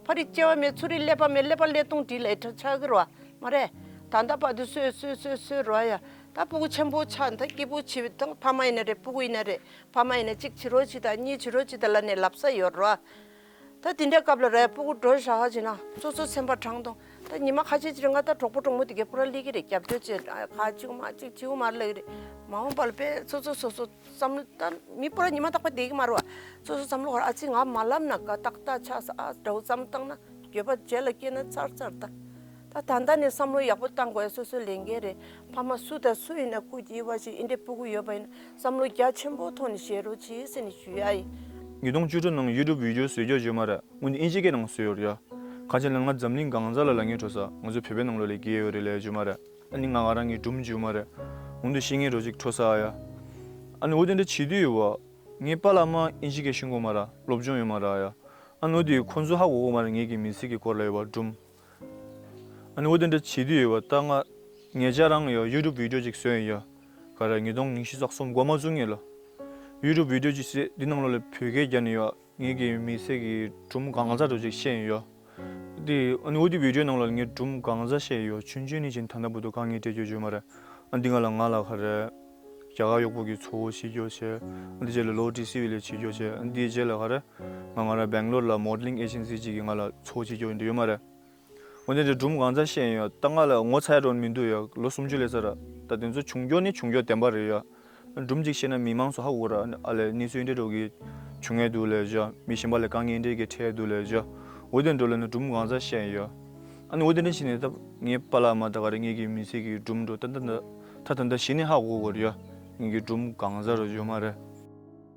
ཕ་རིག་སྐྱེ་བ་མེད། ཚུ་རིག་ཀླད་པ་མེད། ཀླད་པ་ཀླད་སྟོང་བྲིས་ལས་ཁྲ་ཆགས་ཀྱི་རེད་བ། མ་རེད། ད་ལྟ་བར་དུ་སོས་སོས་སོས་སོས་རོ་ཡ། ད་སྤུ་གུ་ཆེན་པོ་ཆགས་ད་སྐྱིད་པོ་བྱེད་ད་ཕ་མ་ཡིན་ན་རེད། སྤུ་གུ་ཡིན་ན་རེད། ཕ་མ་ཡིན་ན་གཅིག་བྱེད་རོགས་བྱེད་ད་གཉིས་བྱེད་རོགས་བྱེད་ད་ལབ་ནས་ལབ་ས་ཡོད་རོ། ད་དེ་འདྲའི་སྐབས་ལ་ར་ཡ་སྤུ་གུ་འགྲོ་བཞག་ག་བྱེད་ན་སོ་སོ་སེམས་པ་དྲང་དང་། ད་ཉི་མ་ཁ་ཤས་ཅིག་རིང་ང་ད་གྲོགས་པོ་གྲོགས་མོ་དེ་གའི་པུ་ར་ལི་གི་རེད། རྒྱབ་སྐྱོར་བྱེད་ཁ་ཅིག་མ་ཅིག་བྱིའུ་མར་ལ་གི་རེད། མ་འོངས་པ་ལ་དཔེ་སོ་སོ་སོ་སོ་བསམ་བློ་ད་མི་པུ་ར་ཉི་མ་རྟག་པ་བསྡད་གི་མ་རེད་བ། སོ་སོ་བསམ་བློ་ག་ར་ཨ་ཙི་ང་མ་ལབ་ན་དགའ་ཏག་ཏག་ཆགས་ས་ཨ་འདྲ་བོ་བསམ་བཏང་ན་འགྱོད་པ་རྗེས་ལ་སྐྱེས་ན་ཚར་ཚར་ད། ད་ད་ལྟ་ནས་བསམ་བློ་ཡག་པོ་བཏང་དགོས། སོ་སོའི་ལས་འགན་རེད། ཕ་མ་སུ་དང་སུ་ཡིན་ན་སྐུ་སྐྱེ་བ་ཞིག་ཨིན་འདྲའི་སྤུ་གུ་ཡོད་པ་ཡིན་ན་བསམ་བློ་རྒྱ་ཆེན་པོ་ཐོག་ནས་བཞེས་རོགས་གྱིས་ཟེར་ནས་ཞུ་ཡ་ཡིན། ཉིས་སྟོང་བཅུ་དྲུག་ནང་ཡུ་ཊུབ་བི་ཌི་ཡོ་བཟོས་ཀྱོག་བརྗོད་མ་རེད། འོན་ཏེ་ཨིན་ཇི་སྐད་ནང་བཟོས་ཡོད་རེད་ཡ། ཁ་ཆེ་ལ་ང་འཛམ་གླིང་གང་ས་ལ་ལ་ངའི་འགྲོ་ས་ང་ཚོ་བོད་པའི་ནང་ལོགས་ལ་སྐྱེས་ཡོད་རེད་ལས་བརྗོད་མ་རེད། ཨ་ནི་ང་ང་རང་གི་སྒྲུང་བརྗོད་མ་རེད། འོན་ཏེ་ཤེས་ངེས་རོ་ཅིག་འཕྲོ་ས་ཡ། ཨ་ནི་འོ་དེ་འདྲ་བྱེད་དུས་ཡོད་བ། ངའི་པཱ་ལགས་མ་ཨིན་ཇི་སྐད་ཤེས་གོ་མ་ར་སློབ་སྦྱོང་ཡོད་མ་ར་ཡ། ཨ་ནི་འོ་དེ་ཁོ་ཚོ་ཧ་གོ་གོ་མ་ར་ངེད་ཀྱི་མི་ཚེ་གི་སྐོར་ལ་ཡོད་བ་སྒྲུང་། ཨ་ནི་འོ་དེ་འདྲ་བྱེད་དུས་ཡོད་བ། ད་ང་ངེད་ཅག་རང་ཡོད་ཡུ་ཊུབ་བི་ཌི་ཡོ་ཅིག་བཟོས་ཡིན་ཡ། ག་རེ་ཉིས་སྟོང་ཉི་ཤུ་རྩ་གསུམ་འགོ་མ་བཙུགས་སྔོན་ལ། ཡུ་ཊུབ་བི་ཌི་ཡོ་ཅིག་བཟོས་འདི་ནང་ལོགས་ལ་བོད་སྐད་རྒྱབ་ནས་ཡོད། ངེད་ཀྱི་མི་ཚེ་གི་སྒྲུང་གང་ཚ་འདྲ་ཅིག་བཤད་ཡོད། དེ་ཨ་ནི་འོ་དེ་བི་ཌི་ཡོ་ནང་ལ་ངས་སྒྲུང་གང་ཚ་བཤད་ཡོད། ཆུང་ཆུང་ནས་བྱས་ད་ལྟ་བར་དུ་གང་ངས་སྤྲད་རྒྱུ་ཡོད་མ་རེད། ཨ་འདི་ང་ལ་ང་ལ་ག་རེ། རྒྱ་གར་གཡོག་པོ་གི་ཚོ་བོ་བྱེད་རྒྱུ་བྱས། ཨ་འདི་རྗེས་ལ་ལོ་ཊི་སི་ཝི་ལ་བྱེད་རྒྱུ་བྱས། ཨ་འདི་རྗེས་ལ་ག་རེ། ང་ང་ར་སྦེང་ལོར་ལ་མོ་ཌེ་ལིང་ཨེ་ཇེན་སི་ཅིག་གིས་ང་ལ་ཚོ་བོ་བྱེད་རྒྱུ་ཡོད་འདི་ཡོད་མ་རེད། འོ་དེ་འདྲ་སྒྲུང་གང་ཚ་བཤད་ཡོད། ད་ང་ལ་ངོ་ཚ་ཡ་འགྲོ་མི་འདུག་ཡ། ལོ་སུམ་ཅུ་ལས་ས་ར། ད་དེ་ཚོ་བྱུང་རྒྱུ་ནི་བྱུང་རྒྱུ་བདེན་པ་རེད་ཡ། སྒྲུང་གཅིག་བཤད་ན་མི་མང་ཚོ་ཧ་གོ་ར། ཨ་ལས་གནས་ཚུལ་འདྲ་འགྲོ་གི་བྱུང་ཡ་འདུག་ལས་བྱ། མི་གཞན་པ་ལ་དཀའ་ངལ་འདྲ་གི་འཕྲད་འདུག་ལས་བྱ། འོ་དེ་འགྲོ་ལ་ནི་སྒྲུང་གང་ཚ་བཤད་ཡོད། ཨ་ནི་འོ་དེ་འདྲ་བྱས་ནས་ད་ངའི་པཱ་ལགས་མ་ད་ག་རེ་ངེད་ཀྱི་མི་ཚེ་གི་སྒྲུང་འགྲོ་ད་ད་ད་ད་ད་ད་གཞི་ནས་ཧ་གོ་གོ་ར་ཡ། ངེད་ཀྱི་སྒྲུང་གང་ཚ་ར་ཡོད་མ་རེད།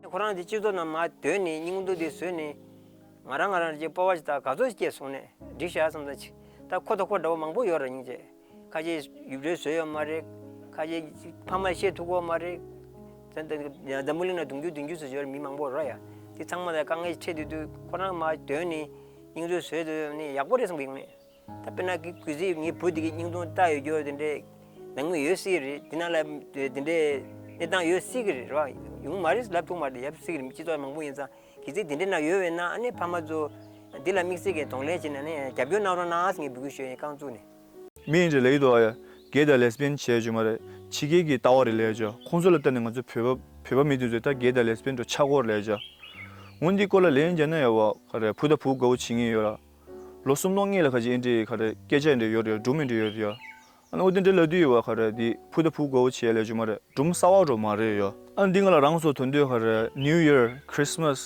ཁོ་རང་དེ་སྤྱི་ཚོགས་ནང་མར་སྡོད་ནས་སྙིང་སྡུག་དེ་བཟོས་ནས། ང་རང་ང་རང་ཅིག་སྤོབས་པ་ཞིག་དང་དགའ་ཚོར་ཞིག་སྐྱེས་སོང་ནས་འགྲིག་ཤག་བསམ་ད་ཅིག་ད་ཁོ་དང་ཁོ་འདྲ་བོ་མང་པོ་ཡོད་རེད། སྙིང་རྗེ། ཁ་ཅིག་ཡུལ་གྲུ་བཟོས་ཡོད་མ་རེད། ཁ་ཅིག་ཕ་མ་བཤད་ཐུབ་ཀྱི་ཡོད་མ་རེད། ད་ད་འཛམ་བུ་གླིང་ན་གདུང་རྒྱུད་གདུང་རྒྱུད་སུ་ཡོད་རེད། མི་མང་པོ་རེད་ཡ། དེ་ཚང་མ་ལ་དཀའ་ངལ་འཕྲད་དུས་དུས་ཁོ་རང་མར་སྡོད་ནས་སྙིང་རྗེ་བཟོས་དུས་ནས་ཡག་པོ་རེད་བསམ་གི་ཡོང་ནས། ད་དཔེར་ན་གི་གུས་ཚིག་ངའི་བུ་དེ་གི་སྙིང་སྟོང་ལྟ་ཡོད་རྒྱུ་དེ་འདྲའི་ནང་མི་ཡོད་སྲིད་རེད། དེ་ནང་ལ་དེ་འདྲའི་གནས་སྟངས་ཡོད་སྲིད་གི་རེད་ར། ཡོང་མ་རེད་ལབ་ཐུབ་མ་རེད། ཡབ་སྲིད་གི་རེད། སྤྱི་ཚོགས་མང་པོ་ཡིན་ཙང་གི་ཚིག་དེ་འདྲའི་ནང་ཡོད་པས་ན་ཨ་ནི་ཕ་མ་ཚོ་འདི་ལ་དམིགས་བསལ་གྱི་གདོང་ལེན་བྱས་ནས་ནི་རྒྱབ་སྐྱོར་གནང་རོགས་གནང་ཟེར་ངས་འབོད་སྐུལ་ཞུ་ཡ་ཡིན། རྐང་བཙུགས་ནས། མི་ཡིན་འདྲ་ལེ་ཡི་དོ་ཨ་ཡ། གེ་དང་ལེ་སི་བི་ཡན་བྱས་རྒྱུ་མ་རེད། ཕྱི་རྒྱལ་གྱི་ལྟ་བ་རེད་ལས་བྱ། ཁོང་ཚོ་ལ་ལྟ་ནས་ང་ཚོ་བོད་པ་བོད་པ་མི་དེ་ཚོས་ད་གེ་དང་ལེ་སི་བི་ཡན་འགྲོ་ཆགས་སྐོར་ལས་བྱ། འོན་ཏེ་སྐོར་ལ་ལན་རྒྱག་ན་ཡ་བ་ག་རེ་བུ་དང་བུ་དགའ་བོ་བྱེད་ངེས་ཡོད་ར། ལོ་གསུམ་ལོ་གཉིས་ལ་ཁ་ཅིག་ཨེ་འདྲའི་ག་རེ་སྐད་ཆ་ཨེ་འདྲ་ཡོད་རེད་ཡ། སྒྲུང་ཨེ་འདྲ་ཡོད་རེད་ཡ། ཨ་ནི་འོ་དེ་འདྲ་ལབ་དུས་ཡོད་བ་ག་རེ་འདི་བུ་དང་བུ་དགའ་བོ་བྱེད་ལས་རྒྱུ་མ་རེད། སྒྲུང་གསར་བ་འགྲོ་མ་རེད་ཡ། ཨ་ནི་འདི་ང་ལ་རང་ཚོ་དོན་དུ་ག་རེ་New Year Christmas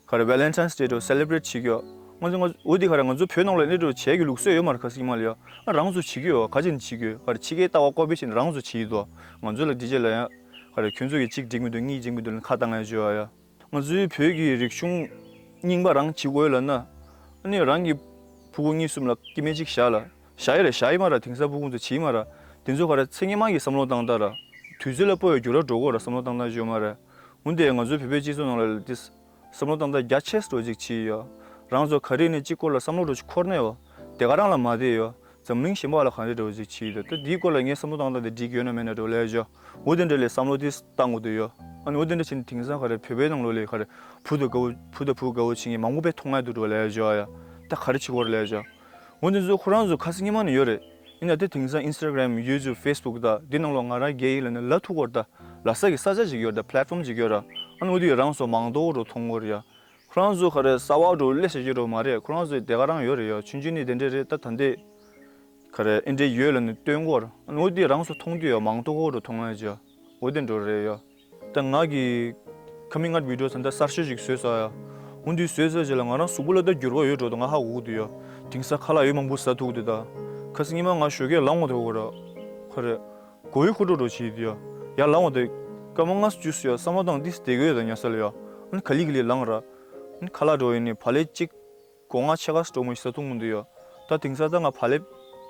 ག་རེ་Valentine's Day འགྲོ་སེ་ལེ་བྷི་རེཊ་བྱེད་ཀྱི་ཡོད། ང་ཚོ་ང་འོ་དེ་ག་རེ་ང་ཚོ་བོད་ནང་ལ་ཨེ་འདྲ་འགྲོ་བྱེད་ཀྱི་ལུགས་སྲོལ་ཡོད་མ་རེད། ཁ་སིག་མ་ལ་ཡ། ཨ་རང་ཚོ་བྱེད་ཀྱི་ཡོད་བ། ག་ཅིག་ནི་བྱེད་ཀྱི་ཡོད། ག་རེ་ཕྱི་རྒྱལ་ལྟ་བ་ཀོ་པི་བྱས་ནས་རང་ཚོ་བྱེད་ཀྱི་འདུག་ང་ཚོ་ལ་འདི་རྗེས་ལ་ཡ་ག་རེ་ཁྱོད་ཚོ་གི་གཅིག་འགྲིག་མི་འདུག་གཉིས་འགྲིག་མི་འདུག་ལ་ཁ་བཏང་ཡ་བྱོས་ཨ་ཡ། ང་ཚོའི་བོད་ཀྱི་རིག་གཞུང་རྙིང་པ་རང་བྱེད་དགོས་ལབ་ན། ཨ་ནི་རང་གི་ཕྲུ་གུ་གཉིས་གསུམ་ལ་སྐྱེ་དམན་གཅིག་བཞག་ལ། བཞག་ཡ་རེད། བཞག་ཡི་མ་ར། དེང་སང་ཕྲུ་གུ་ཚོ་བྱེད་ཡི་མ་ར། དེ་ཚོ་ག་རེ་ཚེ་སྔོན་མ་གི་བསམ་བློ་བཏང་སྟངས་ར། དུས་ཚོད་ལ་སྤོ་བའི་འགྱུར་བ་འགྲོ་གོ་ར་བསམ་བློ་བཏང་སྟངས་ཡོད་མ་ར། འོན་ཏེ་ང་ཚོའི་བོད་པའི་སྤྱི་ཚོགས་ནང་ལ་དེ་བསམ་བློ་བཏང་སྟངས་རྒྱ་ཆེ་སོ་ཅིག་བྱེད་ཡོད། རང་ཚོ་ག་རེ་ནས་གཅིག་སྐོར་ལ་བསམ་བློ་འགྲོ་ཅིག་འཁོར་ནས་ཡོད། དེ་ག་རང་ལ་མ་བསྡད་ཡོད། འཛམ་གླིང་གཞན་པ་ལ་ག་འདྲ་འདྲ་བོ་ཞིག་བྱེད་ཡོད། ད་འདིའི་སྐོར་ལ་ངས་བསམ་བློ་བཏང་སྟངས་དེ་འགྲིག་ཡོད་ན་མེད་ན་འདྲ་བོ་ལས་བྱ། འོ་དེ་འདྲ་ལས་བསམ་བློ་དེ་བཏང་དགོས་འདུག་ཡོད། ཨ་ནི་འོ་དེ་འདྲ་བྱས་ནས་དེང་སང་ག་རེ་བོད་པའི་ནང་ལོགས་ལས་ག་རེ་བུ་དང་དགའ་བོ་བུ་དང་བུ་དགའ་བོ་བྱེད་མཁན་མང་པོ་དཔེ་མཐོང་ཡ་འདུག་འདྲ་བོ་ལས་བྱ་ཡ། ད་ག་རེ་བྱེད་དགོས་རེད་ལས་བྱ། འོ་དེ་ཚོ་ཁོ་རང་ཚོ་ཁ་སང་ཉི་མ་ནས་ཡོད་རེད། ཡིན་ན་དེ་དེང་སང་Instagram, YouTube, Facebook ད་འདི་ནང་ལོགས་ང་རང་རྒྱལ་ཡིན་ལབ་ནས་ལབ་ཐུབ་ཀྱི་ཡོད་རེད། ད་ལབ་ས་གི་ས་ཆ་ཅིག་ཡོད་རེད། ད་platform ཅིག་ཡོད་རེད། ཨ་ནི་འོ་དེ་རང་ཚོ་མང་དོ་རུ་མཐོང་གི་ཡོད་རེད་ཡ། ཁོ་རང་ཚོ་ག་རེ་གསར་བ་འགྲོ་སླེབས་བྱེད་ཀྱི་འགྲོ་མ་རེད། ཁོ་རང་ཚོ་དེ་ག་རང་ཡོད་རེད་ཡ། ཆུང་ཆུང་ནས་དེ་འདྲས་རེད། ད་ད་འདི་ག་རེ་ཨེ་འདྲས་ཡོད་ལབ་ནས་སྟོན་གོ་ར། ཨ་ནི་འོ་དེ་རང་ཚོ་མཐོང་དུས་ཡ་མང་དོ་གོ་རུ་མཐོང་ཡ་ཅིག་ཡ། འོ་དེ་འགྲོ་རེད་ཡ། ད་ང་གི་coming out video ད་ལྟ་གསར་ཤོས་ཤིག་བཟོས་ས་ཡ། འོ་འདི་བཟོས་ས་ཅིག་ལ་ང་རང་གཟུགས་པོ་ལ་ད་འགྱུར་བ་ཡོད་འགྲོ་འདུག་ང་ཧ་གོ་གི་འདུག་ཡ། དེང་སང་ཁ་ལག་ཡོད་མང་པོ་ཟ་ཐུབ་འདུག་ད་ཁ་སང་ཉི་མ་ང་ཞོགས་ཀས་ལངས་འོང་དུས་གོ་ར། ག་རེ། མགོ་ཡི་ཁུ་ཁྲོ་ཁྲོ་བྱེད་དུས་ཡ། ཡར་ལངས་འོང་དུས་སྐར་མ་ལྔ་བཅུ་ཙམ་ཡ་བསམ་བློ་བཏང་ཏིས་བསྡད་ཀྱི་ཡོད་ད་ཉལ་ས་ལ་ཡ། ཨ་ནི་ག་ལེ་ག་ལེ་ལངས་ར། ཨ་ནི་ཁ་ལག་འགྲོ་ཡིན་ནི་བག་ལེབ་གཅིག་སྒོ་ང་ཕྱེད་ཀ་ཙམ་འགྲོ་མ་ཞིག་ཟ་ཐུབ་མི་འདུག་ཡ། ད་དེང་སང་ད་ང་བག་ལེབ་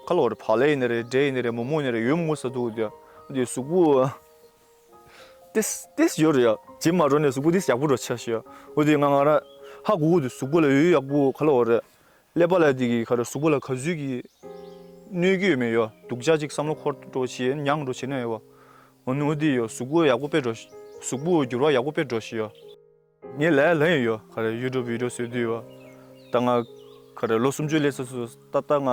ཁ་ལོ་རེ་བག་ལེབ་ཡིན་ནི་རེད། འབྲས་ཡིན་ནི་རེད། མོག་མོག་ཡིན་ནི་རེད། ཡོད་མོ་ས་འདུག་དེ། འདི་གཟུགས་པོ་ཏིས་ཏིས་ཡོད་རེད་ཡ། ཇིམ་མ་འགྲོ་ནས་གཟུགས་པོ་ཏིས་ཡག་པོ་འགྲོ་ཆ་ཤི་ཡ། འོ་དེ་ང་ང་ར་ཧ་གོ་གོ་དེ་གཟུགས་པོ་ལ་ཡོད་ཡག་པོ་ཁ་ལོ་རེ། ཀླད་པ་ལ་དེ་གི་ཁ་རེ་གཟུགས་པོ་ལ་ག་ཚོད་ཀྱི་གནོད་ཀྱི་ཡོད་མེད་ཡ། སྡུག་ཅག་ཅིག་བསམ་བློ་འཁོར་འགྲོ་བྱེད་མྱངས་འགྲོ་བྱེད་ན་ཡ་བ། འོ་ནི་འོ་དེ་ཡ་གཟུགས་པོ་ཡག་པོ་དཔེ་འགྲོ་ཤི། གཟུགས་པོ་འགྱུར་བ་ཡག་པོ་དཔེ་འགྲོ་ཤི་ཡ། ངས་ལས་ལས་ཡིན་ཡོད། ཁ་རེ་ཡུ་ཊུབ་བི་ཌི་ཡོ་བཟོས་དུས་ཡོད། ད་ང་ཁ་རེ་ལོ་སུམ་ཅུ་སླེབས་ཚར་སོང་། ད་ལྟ་ང་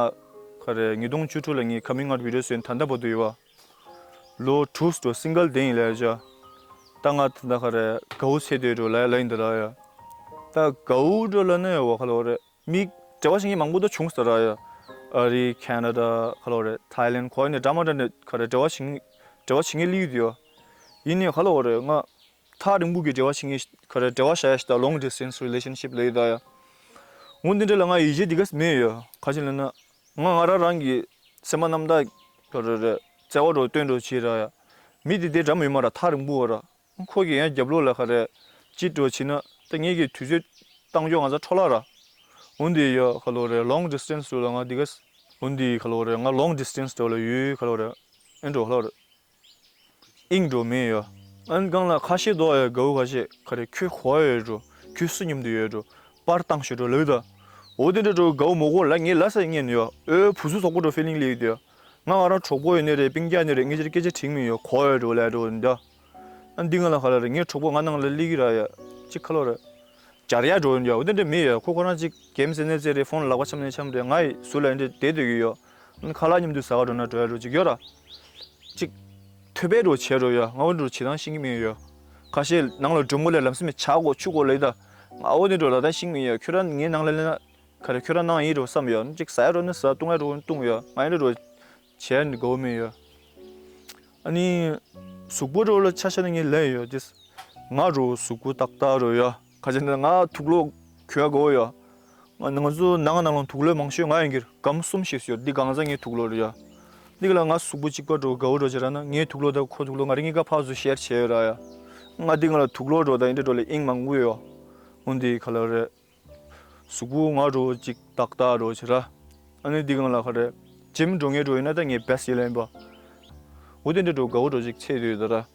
ཁ་རེ་ཉིས་སྟོང་བཅུ་དྲུག་ལ་ངས་ཀམ་མིང་ཨའུཊ་བི་ཌི་ཡོ་བཟོས་ད་ལྟ་བར་དུ་ཡོད་བ། ལོ་དྲུག་འགྲོ་སིང་གལ་དེ་ཡིན་ལས་བྱ། ད་ང་ད་ལྟ་ཁ་རེ་དགའ་བོ་ཚེ་སྟོད་འགྲོ་ལས་ལས་ཡིན་ད་ལ་ཡ། ད་དགའ་བོ་འགྲོ་ལ་ནི་ཡོད་བ་ཁ་ལོ་རེ། མི་འབྲེལ་བ་བྱེད་མཁན་མང་པོ་ད་བྱུང་ས་ར་ཡ། ཨ་རི་ཁེ་ན་ཌ་ཁ་ལོ་རེ་ཐའི་ལེན་ཁོ་ནས་འདྲ་མ་འདྲ་ནས་ཁ་རེ་འབྲེལ་བ་བྱེད་འབྲེལ་བ་བྱེད་མཁན་སླེབས་ཡོད་དེ་ཡོད། ཡིན་ནའི་ཁ་ལོ་རེ་ང་ཐག་རིང་པོ་གི་འབྲེལ་བ་བྱེད་མཁན་ཁ་རེ་འབྲེལ་བ་བྱ་ཡ་ཞིག་ད་long distance relationship ལབ་ཡོད་ད་ཡ། འོ་འདི་འདྲ་ལ་ང་ཡིད་ཆེས་འདི་ག་མེད་ཡ། ག་ཅི་ལབ་ན་ང་ང་རང་རང་གི་སེམས་པ་རྣམ་དག་ཁ་རེ་རེ་བརྩེ་བ་འགྲོ་སྟོན་འགྲོ་བྱེད་ར་ཡ། མི་འདི་དེ་འདྲ་མི་ཡོད་མ་ར་ཐག་རིང་པོ་བ་ར། ཁོ་གིས་ཡང་རྒྱབ་ལོགས་ལ་ཁ་རེ་ཅིག་འགྲོ་བྱེད་ན་ད་ངེད་ཀྱི་དུས་ཚོད་བཏང་ཕྱོགས་ང་ཚོ་འཕྲོ་བརླག་ར། འོན་ཏེ་ཡ་ཁ་ལོ་རེ་long distance ལ་ང་འདི་ག་འོན་ཏེ་ཁ་ལོ་རེ་ང་long distance འགྲོ་ལ་ཡོད་ཁ་ལོ་རེ་ཨེ་འགྲོ་ཁ་ལོ་རེ་ཨིང་འགྲོ་མེད་ཡ། ཨན་གང་ལ་ཁ་ཤས་དོ་ཡ་དགའ་བོ་ཁ་ཤས་ཁ་རེ་ཁྱོད་གོ་ཡ་ཡོད་འགྲོ། ཁྱོད་སུ་མཉམ་དུ་ཡོད་འགྲོ། པར་བཏང་ཤོད་འགྲོ་ལགས་ད། འོ་དེ་འདྲ་འགྲོ་དགའ་བོ་མོ་གོ་ལ་ངས་ལ་ས་ཉན་ཡ། ཨོ་བུ་སུ་སོག་པོ་འགྲོ་ཕི་ལིང་ལེགས་ཡོད་དེ་ཡ། ང་ང་རང་གྲོགས་པོ་ཡོད་ནི་རེད། སྤུན་ཀྱག་ནི་རེད། ངས་ཅིར་སྐད་ཆ་དྲིས་མི་ཡོད་གོ་ཡོད་འགྲོ་ལས་འགྲོ་འདི། ཨ་འདི་ང་ལ་ཁ་ལ་རེད། ངའི་གྲོགས་པོ་ང་ནང་ལ་སླེབས་ཀྱི་ར་ཡ། ཅིག་ཁ་ལོ་རེད། སྦྱར་ཡ་འགྲོ་འདི་འོ་དེ་འདྲ་མེད་ཡ། ཁོ་ཁོ་རང་ཅིག་གེམ་ཟེར་ནས་ཟེར་རེད། ཕོན་ལག་པ་འཆམ་ནས་འཆམ་རེད། ང་ཡི་ཟུར་ལ་འདི་བསྡད་སྡོད་ཀྱི་ཡོད། ཨ་ཁ་ལག་མཉམ་དུ་ཟ་ག་འགྲོ་ན་འགྲོ་ཡ་འགྲོ་ཅིག་ཡོད་ར། ཅིག་ཐོད་པའི་འགྲོ་བྱས་འགྲོ་ཡ། ང་འོ་འགྲོ་བྱེད་སྟངས་ཤེས་ཀྱི་མེད་ཡ། ཁ་ཤས་ནང་ལ་མགྲོན་པོ་ལས་ལམ་སེང་མི་ཆག་གོ་ཆུ་གོ་ལེ་ད། ང་འོ་དེ་འགྲོ་ལ་ད་ཤེས་ཀྱི་མེད་ཡ། ཁྱོད་རང་ངའི་ནང་ལ་སླེབས་ན། ག་རེ་ཁྱོད་རང་ནང་ཡིན་རོ་བསམ་ཡོད། ཅིག་ཟ་ཡ་རོ་ནི་ཟ། བཏུང་ཡ་རོ་བཏུང་ཡ། ང་ཡིན་རོ་བྱས་ནི་དགའ་བོ་མེད་ཡ། ཨ་ནི་གཟུགས་པོ་རོ་ལ་ཆ་ཤ་ནི་ངས་ལན་ཡོད་ཅིས། ང་རོ་གཟུགས་པོ་ཏག་ཏག་རོ་ཡ། ག་ཅི་ན་ང་དུག་ལོག་གྱོན་ཡ་དགའ་བོ་ཡ། ང་ང་ཚོ་ནང་ནང་ལོང་དུག་ལོག་མང་ཤོས་ང་ཡིན་གྱི་སྒམ་གསུམ་ཞིག་ཡོད། འདི་གང་ཟག་ངའི་དུག་ལོག་རེད་ཡ། འདི་ག་ལ་ང་གཟུགས་པོ་གཅིག་པ་འགྲོ་དགའ་བོ་འགྲོ་བྱེད་ར་ན་ངའི་དུག་ལོག་དང་ཁོ་དུག་ལོག་ང་རང་གཉིས་ཀ་ཕར་ཚུར་ཤེར་བྱས་ཡོད་ར་ཡ། ང་འདི་ག་ལ་དུག་ལོག་འགྲོ་དང་ཡིན་འདྲ་འགྲོ་ལ་ཨིང་མང་པོ་ཡོད། འོན་ཏེ་ག་ལ་རེད། གཟུགས་པོ་ང་འགྲོ་ཅིག་ཏག་ཏག་འགྲོ་བྱེད་ར། ཨ་ནི་འདི་གང་ལ་ག་རེ་ཇིམ་འགྲོ་ངེས་འགྲོ་ཡོད་ན་ད་ངས་བེ་སི་ཡིན་ལ་ཡིན་པ། འོ་དེ་འདྲ་འགྲོ་དགའ་བོ་འགྲོ་ཅིག་ཚེ་འདོད་ཡོད་ད་ར།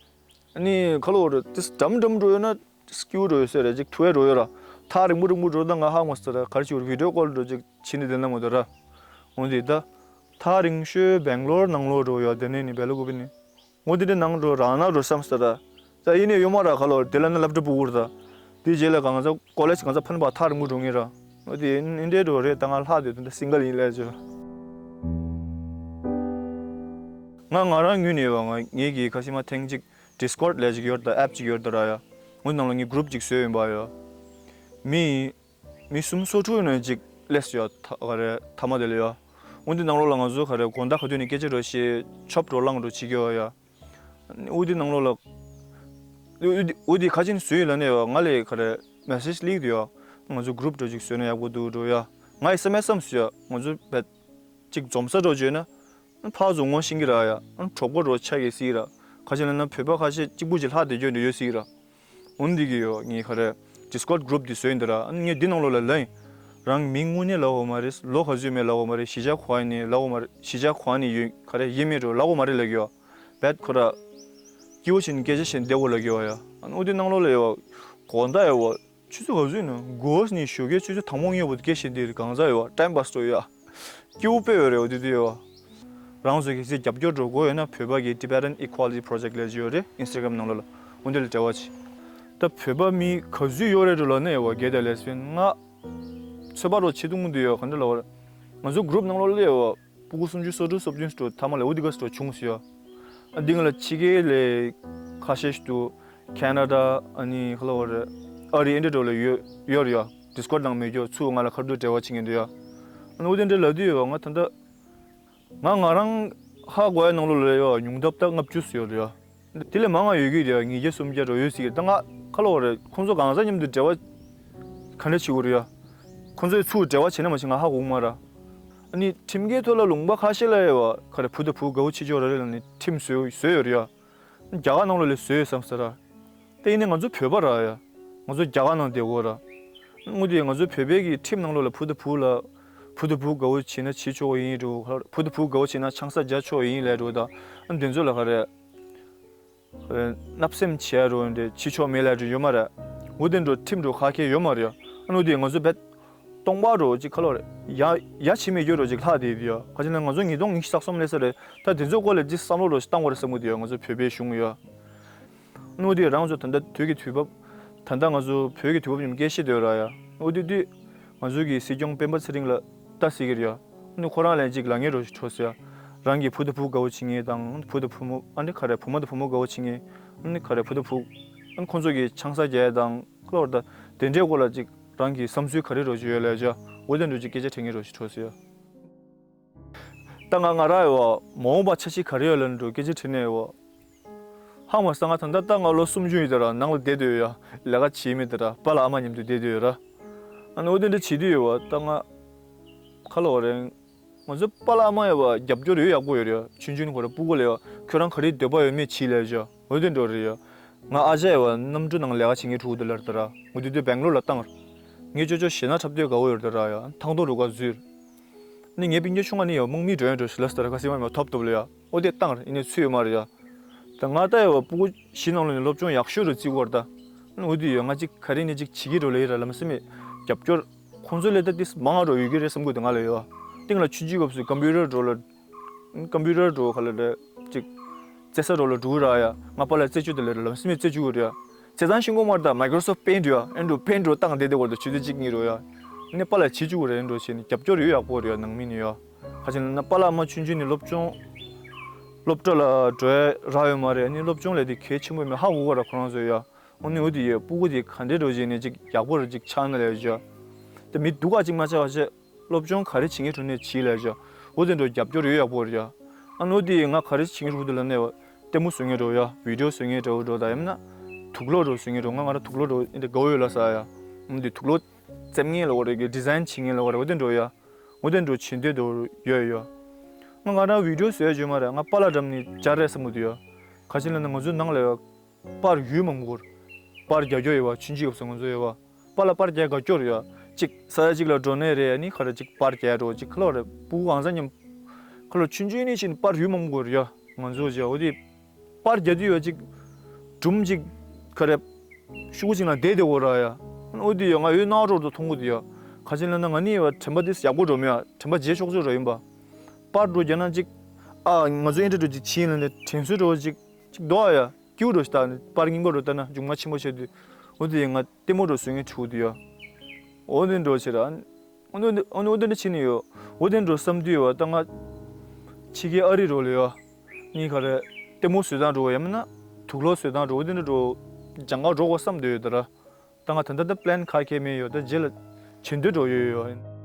ཨ་ནི་ཁ་ལོ་རེད་ཏིས་འགྲམ་འགྲམ་འགྲོ་ཡོད་ན་སྐྱིད་པོ་འགྲོ་ཡོད་ཟེར་རེད། ཅིག་ཐུ་བས་འགྲོ་ཡོད་ར། ཐག་རིང་པོ་རིང་པོ་འགྲོ་ད་ང་ཧ་མ་སྟ་ར། ག་རེ་ཅིག་བི་ཌི་ཡོ་ཀོལ་འགྲོ་ཅིག་བྱེད་ནི་དེ་ན་མོ་ད་ར། འོ་དེ་ད། ཐག་རིང་ཤོས་སྦེང་ལོར་ནང་ལོགས་འགྲོ་ཡོད་དེ་ནས་ནི་བེ་ལ་ཀུ་པི་ནི། འོ་དེ་འདྲ་ནང་འགྲོ་རང་ན་འགྲོ་བསམ་སྟ་ར། ད་ཡིན་ནའི་ཡོད་མ་ར་ཁ་ལོ་དེ་ལ་ན་སློབ་གྲྭ་སྤུ་གུར་ད། དེ་རྗེས་ལ་གང་ཟག་ཀོ་ལེཇ་གང་ཟག་ཕན་པ་ཐག་རིང་པོ་འགྲོ་ངེས་ར། འོ་དེ་ཡིན་འདྲའི་འགྲོ་རེད། ད་ང་ལྷག་དེ་དུ་འདྲ་སིང་གལ་ཡིན་ལས་བྱོས། ང་ང་རང་ངུས་ནས་བ་ང་ངེད་ཀྱི་ཁ་ཤི་མ་ཐེངས་གཅིག་ཌིས་ཀོཌ་ལས་ཅིག་ཡོད་ད། ཨེབ་ཅིག་ཡོད་ད་ར་ཡ། འོ་ནང་ལ་ངའི་གུ་རུབ་ཅིག་བཟོས་ཡོད་པ་ཡ། མི་མི་སུམ་སོ་དྲུག་ནས་ཅིག་སླེབས་ཡོད་ད་ག་རེ་ཐ་མ་དེ་ལ་ཡ། འོ་འདི་ནང་ལོགས་ལ་ང་ཚོ་ག་རེ་དགོང་དག་ག་དུས་ནས་སྐད་ཆ་འགྲོ་ཤེས་ཆོབ་འགྲོ་ལངས་འགྲོ་བྱེད་ཀྱི་ཡོད་ཡ། འོ་འདི་ནང་ལོགས་ལ། འོ་འདི་འོ་འདི་ག་ཅིན་བཟོས་ཡོད་ལ་ནས་ཡ་ང་ལས་ག་རེ་མེ་སེཇ་སླེབས་འདུག་ཡ། ང་ཚོ་གུ་རུབ་འགྲོ་ཅིག་བཟོས་ན་ཡག་པོ་འདུག་འགྲོ་ཡ། ང་ཡི་བསམ་ཡ་བསམ་སོང་ཡ། ང་ཚོ་བེད་ཅིག་འཛོམས་ས་འགྲོ་བྱོས་ན། ཕར་ཚུར་ངོ་ཤེས་ཀྱི་ར་ཡ། གྲོགས་པོ་རོ་ཆགས་ཀྱི་སྲིད་ར། ཁ་ཆེ་ལ་ན་བོད་པ་ཁ་ཤས་གཅིག་པུ་ཅིག་ལྷག་བསྡད་རྒྱུ་འདྲ་ཡོད་སྲིད་ར། འོན་འདི་གི་ཡོ་ངས་ག་རེ་Discord group འདི་བཟོས་ཡིན་འདི་ར། ཨ་ནི་ངས་འདི་ནང་ལོགས་ལ་ལབ་ཡིན། རང་མིང་དངོས་གནས་ལབ་དགོས་མ་རེད། ལོ་ག་ཚོད་མེད་ལབ་དགོས་མ་རེད། གཞིས་ཆགས་ག་པར་ཡིན་ནས་ལབ་དགོས་མ་རེད། གཞིས་ཆགས་ག་པར་ནས་ཡོད་ག་རེ་ཡིན་མེད་འགྲོ་ལབ་དགོས་མ་རེད་ལབ་གི་ཡོ། བེད་ཁོ་ར་སྐྱིད་པོ་བྱས་ནས་སྐད་ཆ་བཤད་བསྡད་དགོས་ལབ་གི་ཡོ་ཡ། ཨ་ནི་འོ་འདི་ནང་ལོགས་ལ་ཡོ་དགོང་དག་ཡོ། ཆུ་ཚོད་ག་ཚོད་ཡིན་ན་དགོས་ནས་ཞོགས་ཀའི་ཆུ་ཚོད་དང་པོ་ངེས་པོ་སྐད་བཤད་འདི་རེད། གང་ཟག་ཡོ་ཊའིམ་པཱས་འགྲོ་ཡོ། སྐྱིད་པོ་དཔེ་ཡོད་རེད། འོ་དེ་དེ་ཡོད། རང་ཚོ་གི་སི་རྒྱབ་སྐྱོར་འགྲོ་དགོས་ཡོད་ན་བོད་པ་གི་Tibetan Equality Project ལས་ཅི་ཡོད་རེད། Instagram ནང་ལོགས་ལ་འོ་འདི་ལ་འབྲེལ་བ་བྱེད། ད་བོད་པ་མི་ག་ཚོད་ཡོད་རེད་འགྲོ་ལ་ནས་ཡོད་བ་གེ་ད་ལས་སོན་ང་ཚོད་པ་རོ་ཆེ་ཐུང་འདི་ཡོད་ག་འདྲ་ལ་བར་ང་ཚོ་གུ་རུབ་ནང་ལོགས་ལ་ཡོད་བ་སྤུ་གུ་སུམ་ཅུ་སོ་དྲུག་སོ་བདུན་སོ་དྲུག་ཐ་མ་ལ་འོ་འདི་ག་སོ་བྱུང་སི་ཡོད། ཨ་འདི་ང་ལ་ཕྱི་རྒྱལ་ལས་ཁ་ཤས་ཤིག་འདུག་ཁེ་ན་ཌ་ཨ་ནི་ཁ་ལ་བར་ཨ་རི་ཨེ་འདྲ་འགྲོ་ལ་ཡོད་ཡོད་རེད་ཡ། Discord ནང་མེད་རྒྱུ་ཚུ་ང་ལ་ཁ་ཐུག་འབྲེལ་བ་བྱེད་མཁན་འདུག་ཡ། ཨ་ནི་འོ་དེ་འདྲ་ལབ་དུས་ཡོད་ང་ད་ལྟ་ང་ང་རང་ཧ་གོ་ཡ་ནང་ལོགས་ལ་ཡོད་ཉུང་མཐའ་ད་ལྔ་བཅུ་ཡོད་རེད་ཡ། དེ་ལས་མང་ང་ཡོད་ཀྱི་རེད་ཡ། ཉིས་བརྒྱ་སུམ་བརྒྱ་འགྲོ་ཡོད་སྲིད་ཀྱི་རེད། ད་ང་ཁ་ལ་བར་ཁོང་ཚོ་གང་ཟག་མཉམ་དུ་འབྲེལ་བ་ག་འདྲ་བྱེད་དགོས་རེད་ཡ། ཁོང་ཚོས་ཚུར་འབྲེལ་བ་བྱེད་ན་མ་བྱེད་ང་ཧ་གོ་གི་མ་ར། ཨ་ནི་ཁྲིམས་འགལ་ཐོག་ལ་ལུང་པ་ཁ་ཤས་ལ་ཡོད་བ་ག་རེ་བུ་དང་བུ་དགའ་བོ་ཆེ་ཆོག་ར་རེད་ལ་ནི་ཁྲིམས་བཟོས་བཟོས་ཡོད་རེད་ཡ། རྒྱ་གར་ནང་ལོགས་ལ་བཟོས་ཡོད་བསམ་ས་ར། དེ་ཡིན་ནའི་ང་ཚོ་བོད་པ་ར་ཡ། ང་ཚོ་རྒྱ་གར་ནང་བསྡད་དགོས་ར། དངོས་དེ་ང་ཚོ་བོད་པའི་གི་ཁྲིམས་ནང་ལོགས་ལ་བུ་དང་བུ་ལ་ བུ་དང་བུ་དགའ་བོ་བྱེད་ན་བྱེད་ཆོག་ཡིན་འགྲོ། བུ་དང་བུ་དགའ་བོ་བྱེད་ན་ཆང་ས་རྒྱག་ཆོག་ཡིན་ལབ་འགྲོ་ད། ཨ་ནི་དེ་ཚོ་ལ་ག་རེ། བརྣབ་སེམས་བྱས་རོ་འདྲ་བྱེད་ཆོག་མེད་ལབ་འགྲོ་ཡོད་མ་རེད། འོ་དེ་འགྲོ་ཁྲིམས་འགྲོ་ཁ་ཁྱེར་ཡོད་མ་རེད། ཨ་ནི་འོ་དེ་ང་ཚོ་བེད་སྟོང་པ་རོ་ཅིག་ཁ་ལོ་རེད། ཡ་ཡ་བྱེད་མེད་རྒྱུ་རོ་ཅིག་ལྷག་དེ་ཡོད། ཁ་ཅིག་ན་ང་ཚོ་ཉིས་སྟོང་ཉི་ཤུ་རྩ་གསུམ་སླེབས་ས་རེད། ད་དེ་ཚོ་སྐོར་ལ་ཅིག་བསམ་བློ་རོ་ཞིག་བཏང་དགོས་རེད་བསམ་གི་འདུག་ཡ། ང་ཚོ་བོད་པའི་གཞུང་ཡ། ཨ་ནི་འོ་དེ་རང་ཚོ་ད་ལྟ་དུས་ཀྱི་དུས་བབ། ད་ལྟ་ང་ཚོ་བོད་ཀྱི་དུས་བབ་ཉིན་སྐད་བཤད་སྡོད་ར་ཡ། འོ་དེ་དུས་ང་ཚོ་གི་སྲིད་སྐྱོང་སྤེན་པ་ཚེ་རིང་ལ་ལྟ་སྲིད་ཀྱི་རེད་ཡ། ཨ་ནི་ཁོ་རང་ལན་གཅིག་ལ་ངེས་རོ་ཞིག་འཕྲོ་ཟེར་ཡ། རང་གི་བུ་དང་བུ་དགའ་བོ་བྱེད་ངེས་དང་བུ་དང་བུ་མོ་ཨ་ནི་ག་རེ་བུ་མོ་དང་བུ་མོ་དགའ་བོ་བྱེད་ངེས། ཨ་ནི་ག་རེ་བུ་དང་བུ་ཨ་ནི་ཁོ་ཚོ་གི་ཆང་ས་རྒྱག་ཡ་དང་ཁ་ལོ་ར་ད་དེ་འདྲའི་སྐོར་ལ་ཅིག་རང་གི་བསམ་ཚུལ་ག་རེ་རོ་ཞིག་ཡོད་ལས་བྱ། འོ་དེ་འགྲོ་ཅིག་སྐད་ཆ་དྲི་ངེས་རོ་ཞིག་འཕྲོ་ཟེར་ཡ། ད་ང་ང་ར་ཡོད་བ་མ་འོངས་པ་འཆར་གཞི་ག་རེ་ཡོད་ལབ་འགྲོ་སྐད་ཆ་དྲི་ནས་ཡོད་བ། ཧང་བ་ས་ང་ད་ལྟ་ད་ང་ལོ་སུམ་ཅུ་ཡིན་ད་ར་ནང་ལ་བསྡད་སྡོད་ཡོད་ཡ། ལས་ཀ་བྱེད་མེད་ད་ར་པཱ་ལགས་ཨ་མ་མཉམ་དུ་བསྡད་སྡོད་ཡོད་ར། ཨ་ནི་འོ་དེ་འདྲ་བྱེད་དུས་ཡོད་བ་ད་ང་ཁ་ལོ་རེད། ང་ཚོ་པཱ་ལགས་ཨ་མ་ཡོད་བ་རྒྱབ་སྐྱོར་ཡོད་ཡག་པོ་ཡོད་རེད་ཡ། ཆུང་ཆུང་ཁོ་ར་སྤུ་གུ་ལས་ཡ་ཁྱོད་རང་ག་རེ་འདོད་པ་ཡོད་མེད་བྱིས་ལས་བྱ། འོ་དེ་འགྲོ་རེད་ཡ། ང་ཨ་ཅག་ཡོད་བ་གནམ་གྲུ་ནང་ལས་ཀ་བྱེད་མཁན་ཕྲུ་གུ་དེ་ལར་ད་ར་ངོ་དུས་དུས་སྦེང་ལོར་ལ་བཏང་། ངས་ཅོ་ཅོ་ཞེ་ན་འཁྲབ་སྟོད་དགའ་བོ་ཡོད་ད་ར་ཡ་ཐང་ཏོ་རུ་ག་ཟུར། ནི་ངའི་སྤུན་ཀྱག་ཆུང་ང་ནི་ཡང་དམག་མི་འགྲོ་ཡང་འགྲོ་ཞིག་ལ་སྟ་ར་ཁ་སི་མ་མ་ཐོབ་ཐོབ་ལ་ཡ། ཨོ་དེ་བཏང་ར་ཡིན་ནའི་ཚུད་ཡོད་མ་རེད་ཡ། ད་ང་ལྟ་ཡ་བ་སྤུ་གུ་བཞི་ནང་ལོ་ནས་སློབ་སྦྱོང་ཡག་ཤོས་རུ་བརྩི་གོ་ར་ད། ཨོ་དེ་ཡ་ང་ཅིག་ག་རེ་ནས་ཅིག་བྱེད་ཀྱི་འགྲོ་ལ་ཡི་ར་ལམ་སེ་མེད། རྒྱབ་སྐྱོར་ཁོང་ཚོའི་ལས་ད་ཏིས་མང་ང་འགྲོ་ཡོད་ཀྱི་རེད་བསམ་གོ་དེ་ང་ལ་ཡོད། སྟེང་ལ་ཆུང་ཆུང་སྐབས་སུ་ཀམ་པུ་ཊར་འགྲོ་ལ། ཀམ་པུ་ཊར་འགྲོ་ག་ལ་རེད། ཅིག་རྩེ་ས་འགྲོ་ལ་འགྲོ་གི་ར་ཡ། ང་པཱ་ལགས་རྩེ་བཅུ་དེ་ལ་ར་ལམ་སེ་མེད་རྩེ་བཅུ་གི་རེད་ཡ། བྱས་ཙང་ཤིང་ཀོ་མར་དང་Microsoft Paint་ཡོད་ཨེ་འགྲོ་Paint་འགྲོ་བཏང་བསྡད་དེ་བར་དུ་ཆུ་ཚོད་གཅིག་གཉིས་རོ་ཡ། ནི་པཱ་ལགས་བྱེད་བཅུག་རེད་འགྲོ་བྱས་ནི་རྒྱབ་སྐྱོར་ཡོད་ཡག་པོ་རེད་ཡ་ནང་མི་ནི་ཡ། ཁ་ཅིག་ན་པཱ་ལགས་མ་ཆུང་ཆུང་ནི་སློབ་སྦྱོང་སློབ་གྲྭ་ལ་འགྲོ་ཡ་རག་ཡོད་མ་རེད། ནི་སློབ་སྦྱོང་ལས་དེ་གལ་ཆེན་པོ་མེད་ཧ་གོ་གོ་ར་ཁོ་རང་ཚོ་ཡ། འོ་ནི་འོ་དེ་ཡ་སྤུ་གུ་དེ་ག་འདྲེ་འགྲོ་བྱས་ནི་ཅིག་ཡག་པོ་ར་ཅིག་ཆགས་ན་ལས་བྱ། དེ་མི་སྡུག་ག་ཅིག་མ་ཆགས་པ་བྱས། སློབ་སྦྱོང་ག་རེ་བྱེད་མཁན་འགྲོ་ནས་བྱིས་ལས་བྱ། འོ་དེ་འགྲོ་རྒྱབ་སྐྱོར་ཡོད་ཡག་པོ་རེད་ཡ། ཨ་ནོ་དེ་ང་ག་རེ་བྱེད་མཁན་འགྲོ་དེ་ལ་ནས་བ། ལྟད་མོ་བཟོ་མཁན་འགྲོ་ཡ། བི་ཌིའོ་བཟོ་མཁན་འགྲོ་འགྲོ་ད་ཡམ་ན། དུག་ལོག་འགྲོ་བཟོ་མཁན་འགྲོ་ང་ང་ར་དུག་ལོག་འགྲོ་ཨིན་དེ་དགའ་བོ་ཡོད་ལ་ས་ཡ། ཨ་ནོ་དེ་དུག་ལོག་བཙེམ་མཁན་ལ་བ་རེད་གི་ཌི་ཛའིན་བྱེད་མཁན་ལ་བ་རེད་འོ་དེ་འགྲོ་ཡ། འོ་དེ་འགྲོ་བྱེད་འདོད་དོ་ཡོད་ཡ། ང་ང་ར་བི་ཌིའོ་བཟོ་ཡ་བརྗོད་མ་རེད་ང་པཱ་ལགས་འགྲམ་ནས་སྦྱར་རེད་བསམ་གི་འདུག་ཡ། ག་ཅི་ལ་ན་ང་ཚོའི་ནང་ལ་ཡ། པར་ཡོད་མང་པོ་སྐོར། པར་རྒྱག་རྒྱུ་ཡོད་བ་ཆུན་ཅིག་སྐབས་སུ་ང་ཚོ་ཡོད་བ། པར་ལ་པར་རྒྱག་དགའ་སྐྱོར་ཡོད། གཅིག་ས་ཡ་གཅིག་ལ་འགྲོ་ནས་རེད་ནི་ཁ་ར་གཅིག་པར་རྒྱག་འགྲོ་གཅིག་ཁ་ལོ་རེད་སྤུ་གུ་གང་ས་མཉམ། ཁ་ལོ་ཆུན་ཆུན་ནི་ཕྱིན་པར་ཡོད་མང་པོ་སྐོར་ཡོད། ང་ཚོ་བྱས་འོ་དེ། པར་རྒྱག་དུས་ཡོད་གཅིག་སྒྲུང་གཅིག་ཁ་རེ། ཤུགས་གཅིག་ན་བསྡད་དེ་འོ་ར་ཡ། འོ་དེ་ཡོད་ང་ཡོད་ནང་འགྲོ་དུ་མཐོང་གི་དེ་ཡོད། ཁ་ཆེན་ལ་ན་ང་ནི་ཡོད་དྲན་པ་དེ་ཡག་པོ་འགྲོ་མེད་ཡ་དྲན་པ་བརྗེད་ཆོག་ཆོག་ར་ཡིན་པ། པར་འགྲོ་རྒྱག་ན་གཅིག་ཨ་ང་ཚོ་ཨེ་འདྲ་འགྲོ་གཅིག་ཕྱིན་ལ་ནི་དྲན་གསོ་འགྲོ་གཅིག་གཅིག་རྡོ་ཡ། སྐྱིའུ་འགྲོ་ཞིག་ལྟ་ནི་པར་རྙིང་པ་འགྲོ་ལྟ་ན་མཇུག་མ་ཆེན་པོ་བྱས་དུས། འོ་དེ་ཡིན་ང་ལྟད་མོ་འགྲོ་བཟོ་མཁན་ཕྲུ་གུ་དེ་ཡོད། འོ་དེ་འགྲོ་བྱེད་ར། འོ་དེ་འོ་དེ་འོ་དེ་འདྲ་ཕྱིན་ནི་ཡོད། འོ་དེ་འགྲོ་བསམ་དུས་ཡོད་ད་ང་། ཕྱི་རྒྱལ་ཨ་རི་འགྲོ་ལ་ཡོད། གཉིས་ག་རེ། ལྟད་མོ་བཟོ་སྟངས་འགྲོ་ཡ་མིན་ན། དུག་ལོག་བཟོ་སྟངས་འགྲོ་འོ་དེ་འདྲ་འགྲོ། སྦྱང་ག་འགྲོ་དགོས་བསམ་དུ་ཡོད་ད་ར། ད་ང་ད་ལྟ་ད་པི་ལན་ཁ་ཁེ་མེད་ཡོད་ད་རྗེས་ལ། བྱེད་འདོད་འགྲོ་ཡོད་ཡོད།